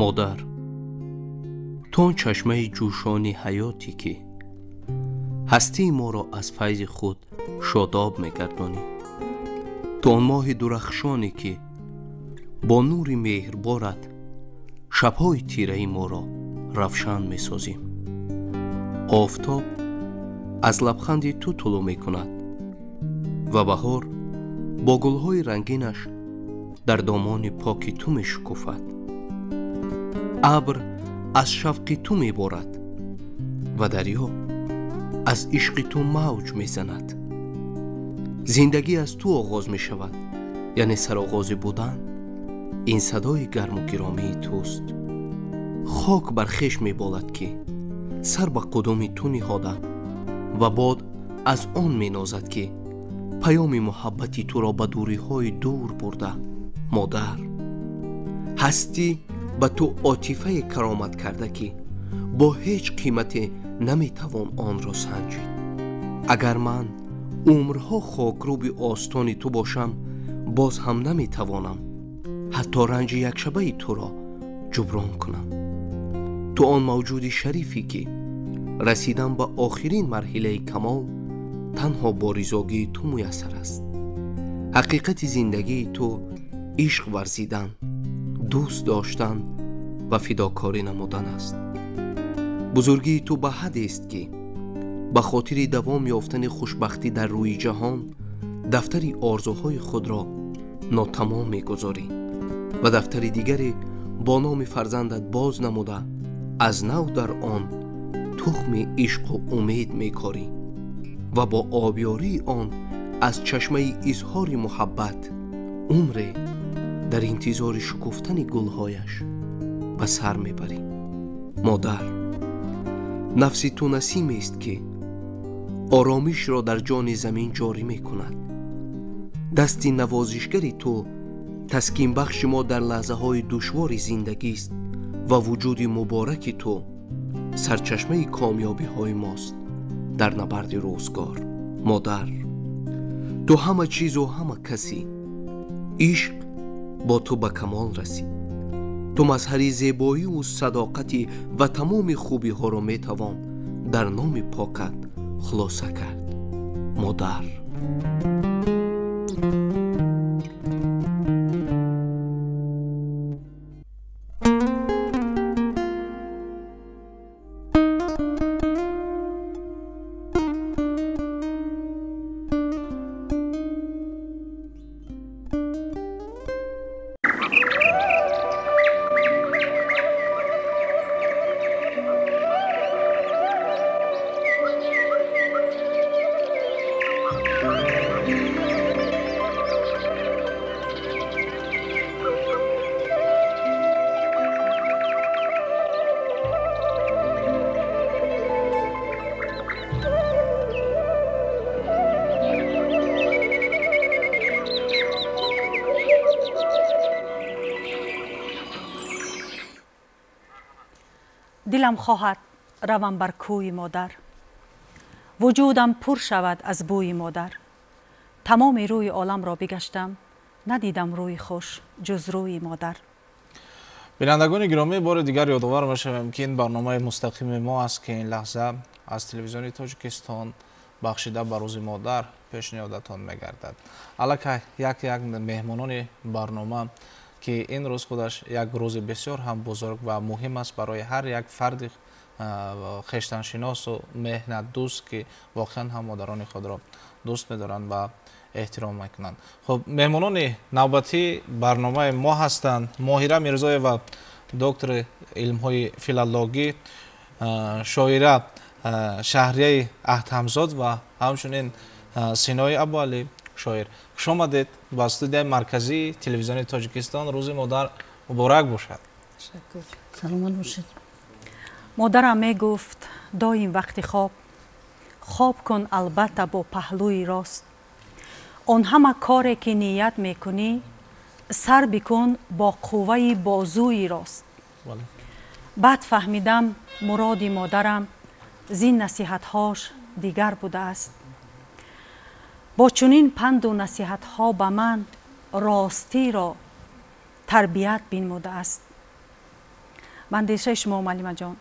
Модар, ту он чашмаи ҷӯшони ҳаёте ки ҳастии моро аз файзи худ шодоб мегардонӣ. Ту он моҳи дурахшоне ки бо нури меҳрборат шабҳои тираи моро равшан месозӣ. Офтоб аз лабханди ту тулӯъ мекунад ва баҳор бо гулҳои рангинаш дар домони поки ту мешукуфад. Абр аз шавқи ту меборад ва дарё аз ишқи ту мавҷ мезанад. Зиндагӣ аз ту оғоз мешавад, яъне сароғози будан ин садои гарму гиромии туст. Хок бар хеш меболад ки сар ба қудуми ту ниҳода ва бод аз он менозад ки паёми муҳаббати туро ба дуриҳои дур бурда. Модар, ҳастӣ ба ту отифае каромат карда ки бо ҳеҷ қимате наметавон онро санҷид. Агар ман умрҳо хокрӯби остони ту бошам, боз ҳам наметавонам ҳатто ранҷи якшабаи туро ҷуброн кунам. Ту он мавҷуди шарифе ки расидан ба охирин марҳилаи камол танҳо бо ризогии ту муяссар аст. Ҳақиқати зиндагии ту ишқ варзидан, дӯст доштан ва фидокорӣ намудан аст. Бузургии ту ба ҳадест ки ба хотири давом ёфтани хушбахтӣ дар рӯи ҷаҳон дафтари орзуҳои худро нотамом мегузорӣ ва дафтари дигаре бо номи фарзандат боз намуда аз нав дар он тухми ишқу умед мекорӣ ва бо обёрии он аз чашмаи изҳори муҳаббат умре дар интизори шукуфтани гулҳояш ба сар мебарӣ. Модар, нафси ту насимест ки оромишро дар ҷони замин ҷорӣ мекунад. Дасти навозишгари ту таскинбахши мо дар лаҳзаҳои душвори зиндагист ва вуҷуди мубораки ту сарчашмаи комёбиҳои мост дар набарди рӯзгор. Модар, ту ҳама чизу ҳама касӣ. Ишқ бо ту ба камол расид. Ту мазҳари зебоиву садоқатӣ ва тамоми хубиҳоро метавон дар номи покат хулоса кард. Модар. Дилам хоҳад равам бар кӯи модар, вуҷудам пур шавад аз бӯи модар. Тамоми рӯи оламро бигаштам, надидам рӯи хуш ҷуз рӯи модар. Бинандагони гиромӣ, бори дигар ёдовар мешавем ки ин барномаи мустақими мо аст ки ин лаҳза аз телевизиони Тоҷикистон бахшида ба рӯзи модар пешниҳодатон мегардад. Аллакай як як меҳмонони барнома ки ин рӯз худаш як рӯзи бисёр ҳам бузург ва муҳим аст барои ҳар як фарди хештаншиносу меҳнатдӯст ки воқеан ҳам модарони худро дӯст медоранд ва эҳтиром мекунанд. Хуб, меҳмонони навбатии барномаи мо ҳастанд Моҳира Мирзоева, доктори илмҳои филологӣ, шоира Шаҳрияи Аҳтамзод ва ҳамчунин Синои Абуалӣ, шоир. Хуш омадед ба студияи марказии телевизиони Тоҷикистон. Рӯзи модар муборак бошад. Ташаккур. Саломат бошед. Модарам мегуфт доим вақти хоб хоб кун, албатта бо паҳлӯи рост. Он ҳама коре ки ният мекунӣ сар бикун бо қувваи бозуи рост. Баъд фаҳмидам муроди модарам зин насиҳатҳош дигар будааст. Бо чунин панду насиҳатҳо ба ман ростиро тарбият бинмудааст. Ба андешаи шумо, муаллимаҷон,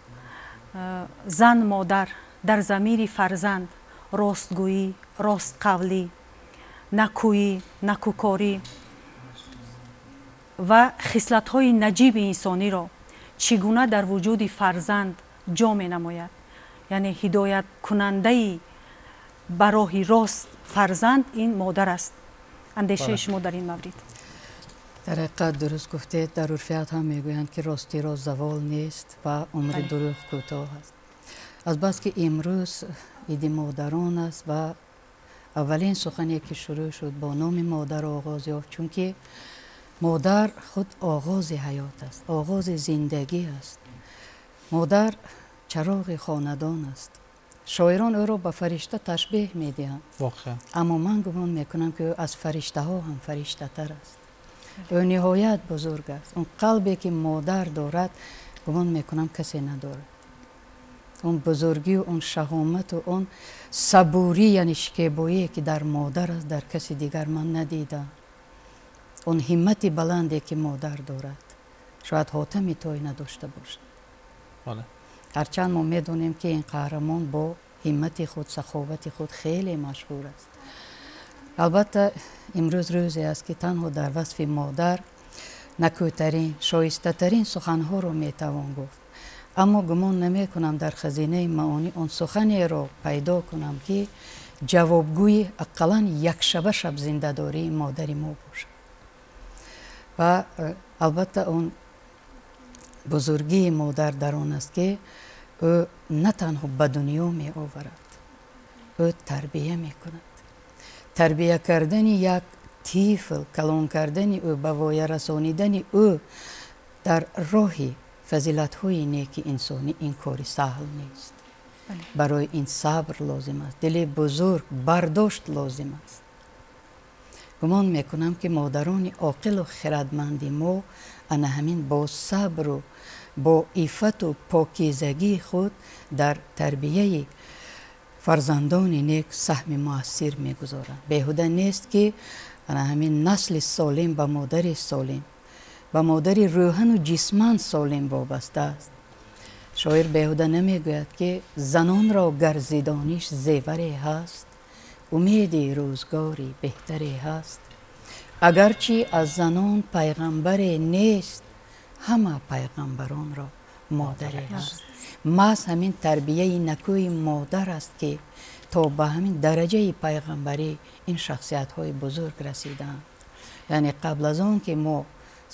зан модар дар замири фарзанд ростгӯӣ, ростқавлӣ, накӯӣ, накӯкорӣ ва хислатҳои наҷиби инсониро чӣ гуна дар вуҷуди фарзанд ҷо менамояд? Яъне ҳидояткунандаи ба роҳи рост фарзанд ин модар аст. Андешаи шумо дар ин маврид? Дар ҳақиқат дуруст гуфтед. Дар урфият ҳам мегӯянд, ки ростиро завол нест ва умри дурӯғ кӯтоҳ аст. Азбаски имрӯз иди модарон аст ва аввалин сухане ки шурӯъ шуд бо номи модар оғоз ёфт, чунки модар худ оғози ҳаёт аст, оғози зиндагӣ аст. Модар чароғи хонадон аст. Шоирон ӯро ба фаришта ташбеҳ медиҳанд, аммо ман гумон мекунам, ки ӯ аз фариштаҳо ҳам фариштатар аст. Ӯ ниҳоят бузург аст. Он қалбе ки модар дорад, гумон мекунам, касе надорад. Он бузургию он шаҳомату он сабурӣ, яъне шикебоие ки дар модар аст, дар каси дигар ман надидам. Он ҳиммати баланде ки модар дорад, шояд Ҳотами Той надошта бошад. Ҳарчанд мо медонем, ки ин қаҳрамон бо ҳиммати худ, саховати худ хеле машҳур аст. Албатта, имрӯз рӯзе аст, ки танҳо дар васфи модар накӯтарин, шоистатарин суханҳоро метавон гуфт, аммо гумон намекунам дар хазинаи маонӣ он суханеро пайдо кунам, ки ҷавобгӯи ақаллан якшаба шабзиндадории модари мо бошад. Ва албатта, он бузургии модар дар он аст, ки ӯ на танҳо ба дунё меоварад, ӯ тарбия мекунад. Тарбия кардани як тифл, калон кардани ӯ, ба воя расонидани ӯ дар роҳи фазилатҳои неки инсонӣ ин кори саҳл нест. Барои ин сабр лозим аст, дили бузург, бардошт лозим аст. Гумон мекунам, ки модарони оқилу хирадманди мо ана ҳамин бо сабру бо иффату покизагии худ дар тарбияи фарзандони нек саҳми муассир мегузоранд. Беҳуда нест, ки ана ҳамин насли солим ба модари солим, ба модари рӯҳану ҷисман солим вобаста аст. Шоир беҳуда намегӯяд, ки занонро гар зи дониш зеваре ҳаст, умеди рӯзгори беҳтаре ҳаст. Агарчи аз занон пайғамбаре нест, ҳама пайғамбаронро модаре ҳаст. Маҳз ҳамин тарбияи накӯи модар аст, ки то ба ҳамин дараҷаи пайғамбарӣ ин шахсиятҳои бузург расидаанд. Яъне қабл аз он ки мо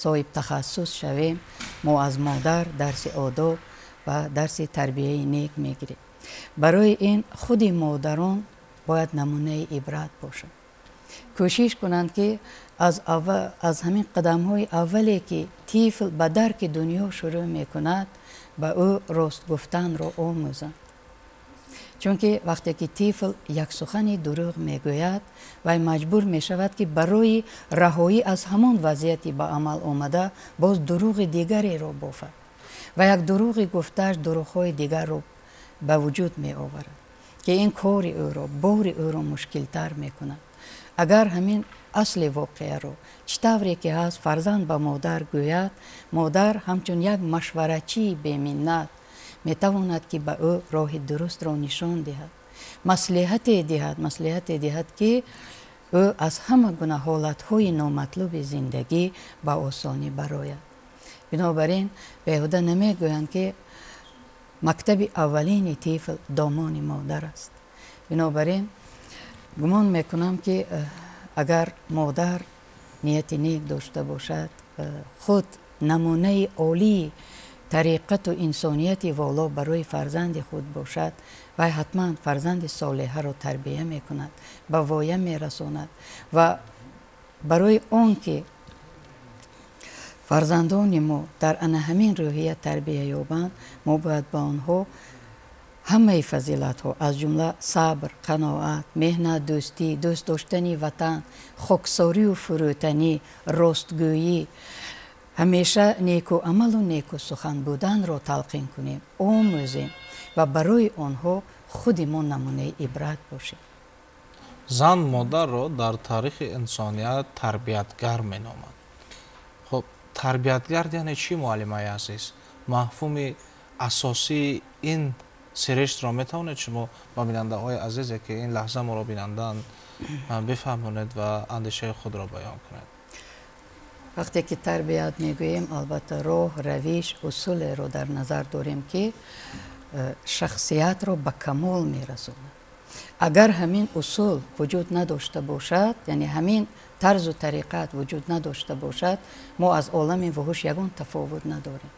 соҳибтахассус шавем, мо аз модар дарси одоб ва дарси тарбияи нек мегирем. Барои ин худи модарон бояд намунаи ибрат бошанд, кӯшиш кунанд, ки аз ҳамин қадамҳои аввале ки тифл ба дарки дунё шурӯъ мекунад, ба ӯ рост гуфтанро омӯзанд, чунки вақте ки тифл як сухани дурӯғ мегӯяд, вай маҷбур мешавад, ки барои раҳоӣ аз ҳамон вазъияти ба амал омада боз дурӯғи дигареро бофад ва як дурӯғи гуфтааш дурӯғҳои дигарро ба вуҷуд меоварад, ки ин кори ӯро, бори ӯро мушкилтар мекунад. Агар ҳамин асли воқеаро, чӣ тавре ки ҳаст, фарзанд ба модар гӯяд, модар ҳамчун як машваратчии беминнат метавонад, ки ба ӯ роҳи дурустро нишон диҳад, маслиҳате диҳад, ки ӯ аз ҳама гуна ҳолатҳои номатлуби зиндагӣ ба осонӣ барояд. Бинобар ин беҳуда намегӯянд, ки мактаби аввалини тифл домони модар аст. Бинобар ин гумон мекунам, ки агар модар нияти нек дошта бошад, худ намунаи олии тариқату инсонияти воло барои фарзанди худ бошад, вай ҳатман фарзанди солеҳаро тарбия мекунад, ба воя мерасонад. Ва барои он ки фарзандони мо дар ана ҳамин рӯҳия тарбия ёбанд, мо бояд ба онҳо ҳамаи фазилатҳо, аз ҷумла сабр, қаноат, меҳнатдӯстӣ, дӯст доштани ватан, хоксорию фурӯтанӣ, ростгӯӣ, ҳамеша некуамалу некусухан буданро талқин кунем, омӯзем ва барои онҳо худи мо намунаи ибрат бошем. Зан модарро дар таърихи инсоният тарбиятгар меноманд. Хуб, тарбиятгар яъне чӣ, муаллимаи азиз? Мафҳуми асосии ин сириштро метавонед шумо ба бинандаҳои азизе, ки ин лаҳза моро бинандаанд, бифаҳмонед ва андешаи худро баён кунед? Вақте ки тарбият мегӯем, албатта роҳ, равиш, усулеро дар назар дорем, ки шахсиятро ба камол мерасонад. Агар ҳамин усул вуҷуд надошта бошад, яъне ҳамин тарзу тариқат вуҷуд надошта бошад, мо аз олами вуҳуш ягон тафовут надорем.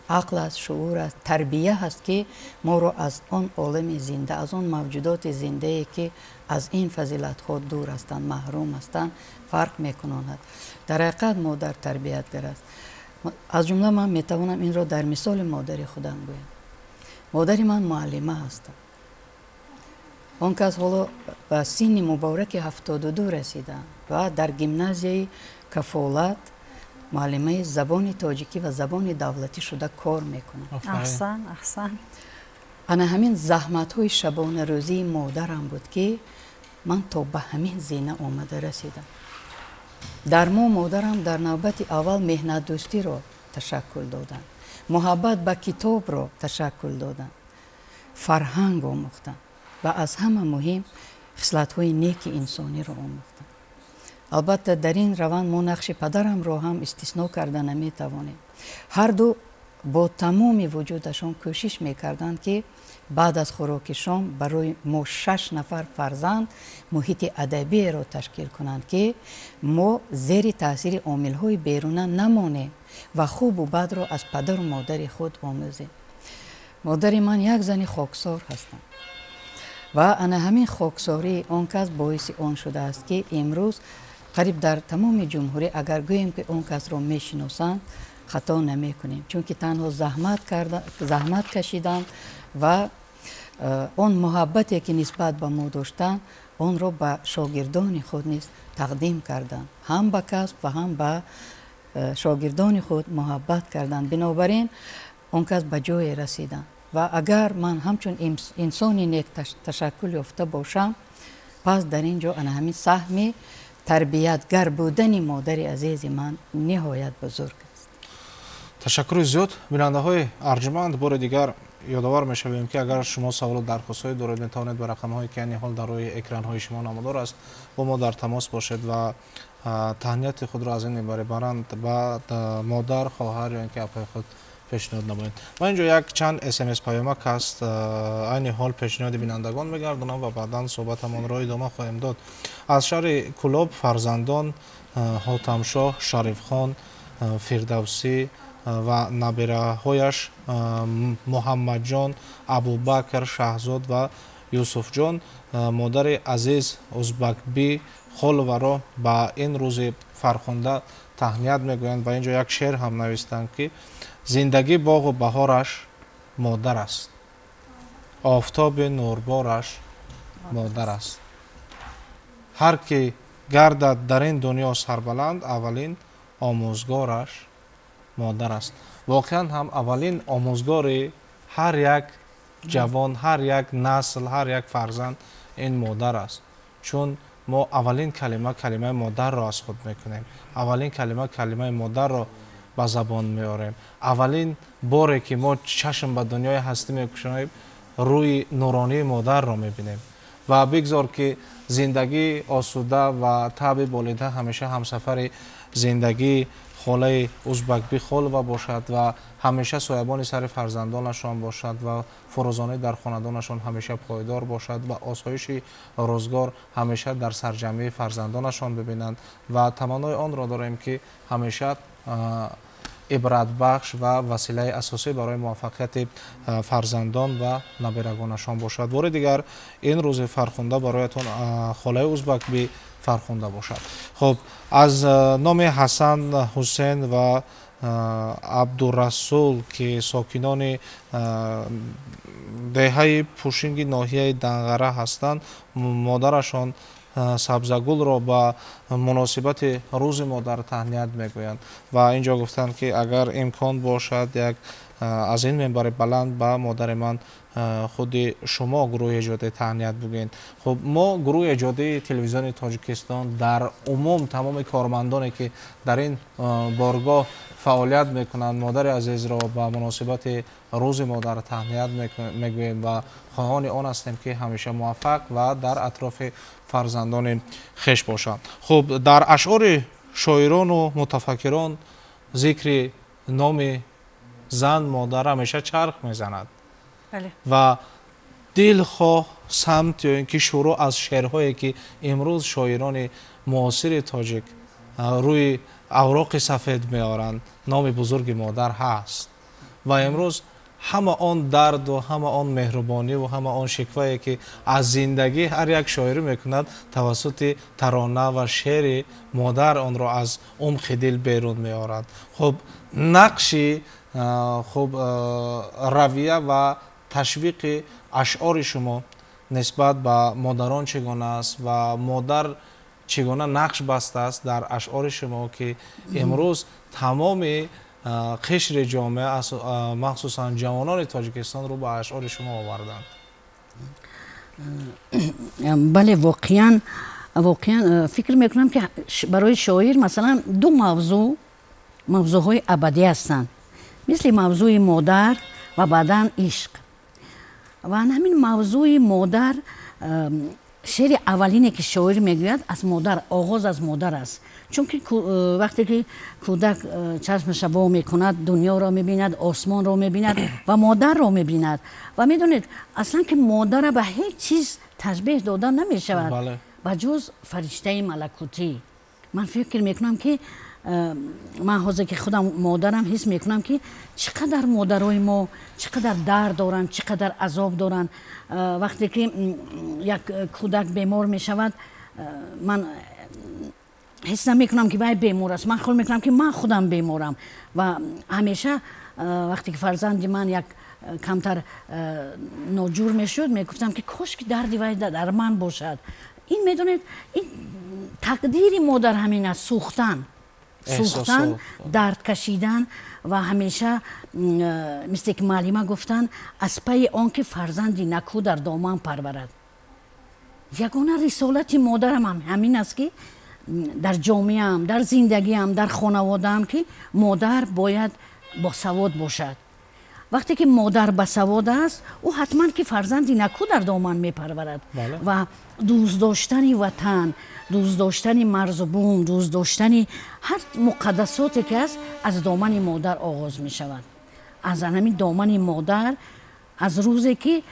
Ақл аст, шуур аст, тарбия ҳаст, ки моро аз он олами зинда, аз он мавҷудоти зиндае, ки аз ин фазилатҳо дур ҳастанд, маҳрум ҳастанд, фарқ мекунонад. Дар ҳақиқат модар тарбиятгар аст. Аз ҷумла ман метавонам инро дар мисоли модари худам гӯям. Модари ман муаллима ҳастанд. Он кас ҳоло ба синни мубораки 72 расиданд ва дар гимназияи Кафолат муаллимаи забони тоҷикӣ ва забони давлатӣ шуда кор мекунад. Аҳсан, аҳсан. Ана ҳамин заҳматҳои шабонарӯзии модарам буд, ки ман то ба ҳамин зина омада расидам. Дар мо модарам дар навбати аввал меҳнатдӯстиро ташаккул доданд, муҳаббат ба китобро ташаккул доданд, фарҳанг омӯхтанд ва аз ҳама муҳим хислатҳои неки инсониро омӯхтанд. Албатта, дар ин раванд мо нақши падарамро ҳам истисно карда наметавонем. Ҳарду бо тамоми вуҷудашон кӯшиш мекарданд, ки баъд аз хӯроки шом барои мо шаш нафар фарзанд муҳити адабиеро ташкил кунанд, ки мо зери таъсири омилҳои беруна намонем ва хубу бадро аз падару модари худ омӯзем. Модари ман як зани хоксор ҳастанд ва ана ҳамин хоксории он кас боиси он шудааст, ки имрӯз қариб дар тамоми ҷумҳурӣ агар гӯем, ки он касро мешиносанд, хато намекунем, чунки танҳо заҳмат кашиданд ва он муҳаббате, ки нисбат ба мо доштанд, онро ба шогирдони худ низ тақдим карданд, ҳам ба касб ва ҳам ба шогирдони худ муҳаббат карданд. Бинобар ин он кас ба ҷое расиданд ва агар ман ҳамчун инсони нек ташаккул ёфта бошам, пас дар ин ҷо ана ҳамин саҳми тарбиятгар будани модари азизи ман ниҳоят бузург аст. Ташаккури зиёд. Бинандаҳои арҷманд, бори дигар ёдовар мешавем, ки агар шумо саволу дархостҳое доред, метавонед ба рақамҳое, ки айни ҳол дар рӯи экранҳои шумо намудор аст, бо мо дар тамос бошед ва таҳнияти худро аз ин минбари баранд ба модар, хоҳар ё ин ки апаи худ пешниҳод намоед. Ва инҷо як чанд СМС паёмак ҳаст, айни ҳол пешниҳоди бинандагон мегардонам ва баъдан суҳбатамонро идома хоҳем дод. Аз шаҳри Кӯлоб фарзандон Ҳотамшоҳ, Шарифхон, Фирдавсӣ ва набираҳояш Муҳаммадҷон, Абубакр, Шаҳзод ва Юсуфҷон модари азиз Узбакбӣ Холоваро ба ин рӯзи фархунда таҳният мегӯянд. Ва инҷо як шеър ҳам навистанд, ки зиндагӣ боғу баҳораш модар аст, офтоби нурбораш модар аст, ҳар ки гардад дар ин дунё сарбаланд, аввалин омӯзгораш модар аст. Воқеан ҳам аввалин омӯзгори ҳар як ҷавон, ҳар як насл, ҳар як фарзанд ин модар аст, чун мо аввалин калима калимаи модарро аз худ мекунем, аввалин калима калимаи модарро ба забон меорем. Аввалин боре, ки мо чашм ба дунёи ҳастӣ мекушоем, рӯи нуронии модарро мебинем. Ва бигзор, ки зиндагӣ осуда ва таъби болида ҳамеша ҳамсафари зиндагии холаи Узбакбӣ Холова бошад ва ҳамеша соябони сари фарзандонашон бошад ва фурӯзонӣ дар хонадонашон ҳамеша пойдор бошад ва осоиши рӯзгор ҳамеша дар сарҷамъии фарзандонашон бибинанд. Ва таманнои онро дорем, ки ҳамеша ибратбахш ва василаи асосӣ барои муваффақияти фарзандон ва набирагонашон бошад. Бори дигар ин рӯзи фархунда бароятон, холаи Узбакбӣ, фархунда бошад. Хуб, аз номи Ҳасан, Ҳусен ва Абдурасул, ки сокинони деҳаи Пушинги ноҳияи Данғара ҳастанд, модарашон Сабзагулро ба муносибати рӯзи модар таҳният мегӯянд. Ва инҷо гуфтанд, ки агар имкон бошад, як Аз ин минбари баланд ба модари ман худи шумо гурӯҳи эҷодии таҳният бигӯед. Хуб, мо гурӯҳи эҷодии телевизиони Тоҷикистон дар умум тамоми кормандоне ки дар ин боргоҳ фаъолият мекунанд, модари азизро ба муносибати рӯзи модар таҳният мегӯем ва хоҳони он ҳастем ки ҳамеша муваффақ ва дар атрофи фарзандони хеш бошанд. Хуб, дар ашъори шоирону мутафаккирон зикри номи зан модар ҳамеша чарх мезанад ва дилхоҳ самт ё ин ки шурӯъ аз шеърҳое ки имрӯз шоирони муосири тоҷик рӯи авроқи сафед меоранд, номи бузурги модар ҳаст ва имрӯз ҳама он дарду ҳама он меҳрубониву ҳама он шиквае ки аз зиндагӣ ҳар як шоирӣ мекунад, тавассути тарона ва шеъри модар онро аз умқи дил берун меорад. Хуб, нақши хуб равия ва ташвиқи ашъори шумо нисбат ба модарон чӣ гуна аст ва модар чӣ гуна нақш бастааст дар ашъори шумо ки имрӯз тамоми қишри ҷомеа, махсусан ҷавонони Тоҷикистон рӯ ба ашъори шумо оварданд? Бале, воқеан фикр мекунам ки барои шоир масалан ду мавзӯъҳои абадӣ ҳастанд, мисли мавзӯи модар ва баъдан ишқ. Ва ҳамин мавзӯи модар, шеъри аввалине ки шоир мегӯяд аз модар, оғоз аз модар аст. Чунки вақте ки кӯдак чашмаша во мекунад, дунёро мебинад, осмонро мебинад ва модарро мебинад. Ва медонед, аслан ки модара ба ҳеҷ чиз ташбеҳ дода намешавад ба ҷуз фариштаи малакутӣ. Ман фикр мекунам ки ман ҳозир ки худам модарам, ҳис мекунам ки чӣ қадар модарои мо чӣ қадар дард доранд, чӣ қадар азоб доранд. Вақте ки як кӯдак бемор мешавад, ман ҳис намекунам ки вай бемор аст, ман хаёл мекунам ки ман худам беморам. Ва ҳамеша вақте ки фарзанди ман як камтар ноҷур мешуд, мегуфтам ки кош ки дарди вай дар ман бошад. Ин медонед, ин тақдири модар ҳамин аст, сӯхтан, дард кашидан ва ҳамеша мисле ки муаллима гуфтанд, аз пайи он ки фарзанди накӯ дар доман парварад. Ягона рисолати модарам ҳамин аст ки дар ҷомеаам, дар зиндагиам, дар хонаводаам ки модар бояд босавод бошад. Вақте ки модар басавод аст, ӯ ҳатман ки фарзанди накӯ дар доман мепарварад. Ва дӯст доштани ватан, дӯст доштани марзу бум, дӯст доштани ҳар муқаддасоте ки аст, аз домани модар оғоз мешавад. Аз ҳамин домани модар, аз рӯзе ки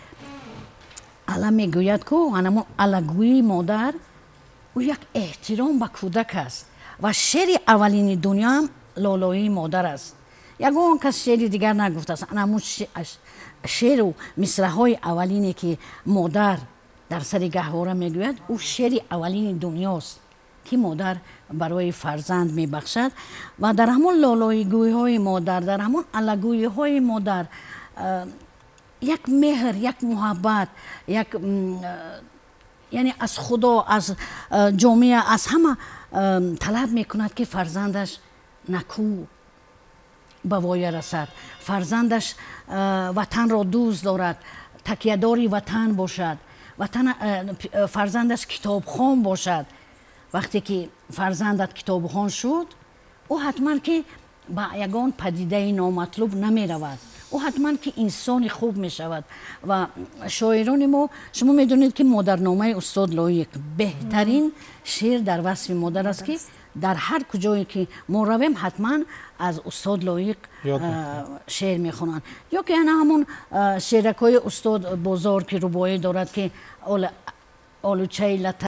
ала мегӯяд ку ҳанамон алагӯии модар, ӯ як эҳтиром ба кӯдак аст. Ва шеъри аввалини дунёам лолоии модар аст. Ягон кас шеъри дигар нагуфтааст. Ҳамун шеъру мисраҳои аввалине ки модар дар сари гаҳвора мегӯяд, ӯ шеъри аввалини дунёст ки модар барои фарзанд мебахшад. Ва дар ҳамон лолоигӯиҳои модар, дар ҳамон алагӯиҳои модар як меҳр, як муҳаббат, як яъне аз Худо, аз ҷомеа, аз ҳама талаб мекунад ки фарзандаш накӯ ба воя расад, фарзандаш ватанро дӯст дорад, такиядори ватан бошад, фарзандаш китобхон бошад. Вақте ки фарзандат китобхон шуд, ӯ ҳатман ки ба ягон падидаи номатлуб намеравад, ӯ ҳатман ки инсони хуб мешавад. Ва шоирони мо, шумо медонед ки модарномаи устод Лоиқ беҳтарин шеър дар васфи модар аст ки дар ҳар куҷое ки мо равем, ҳатман аз устод Лоиқ шеър мехонанд. Ё ки ана ҳамон шеъракҳои устод Бозор ки рубоӣ дорад ки олучаи лата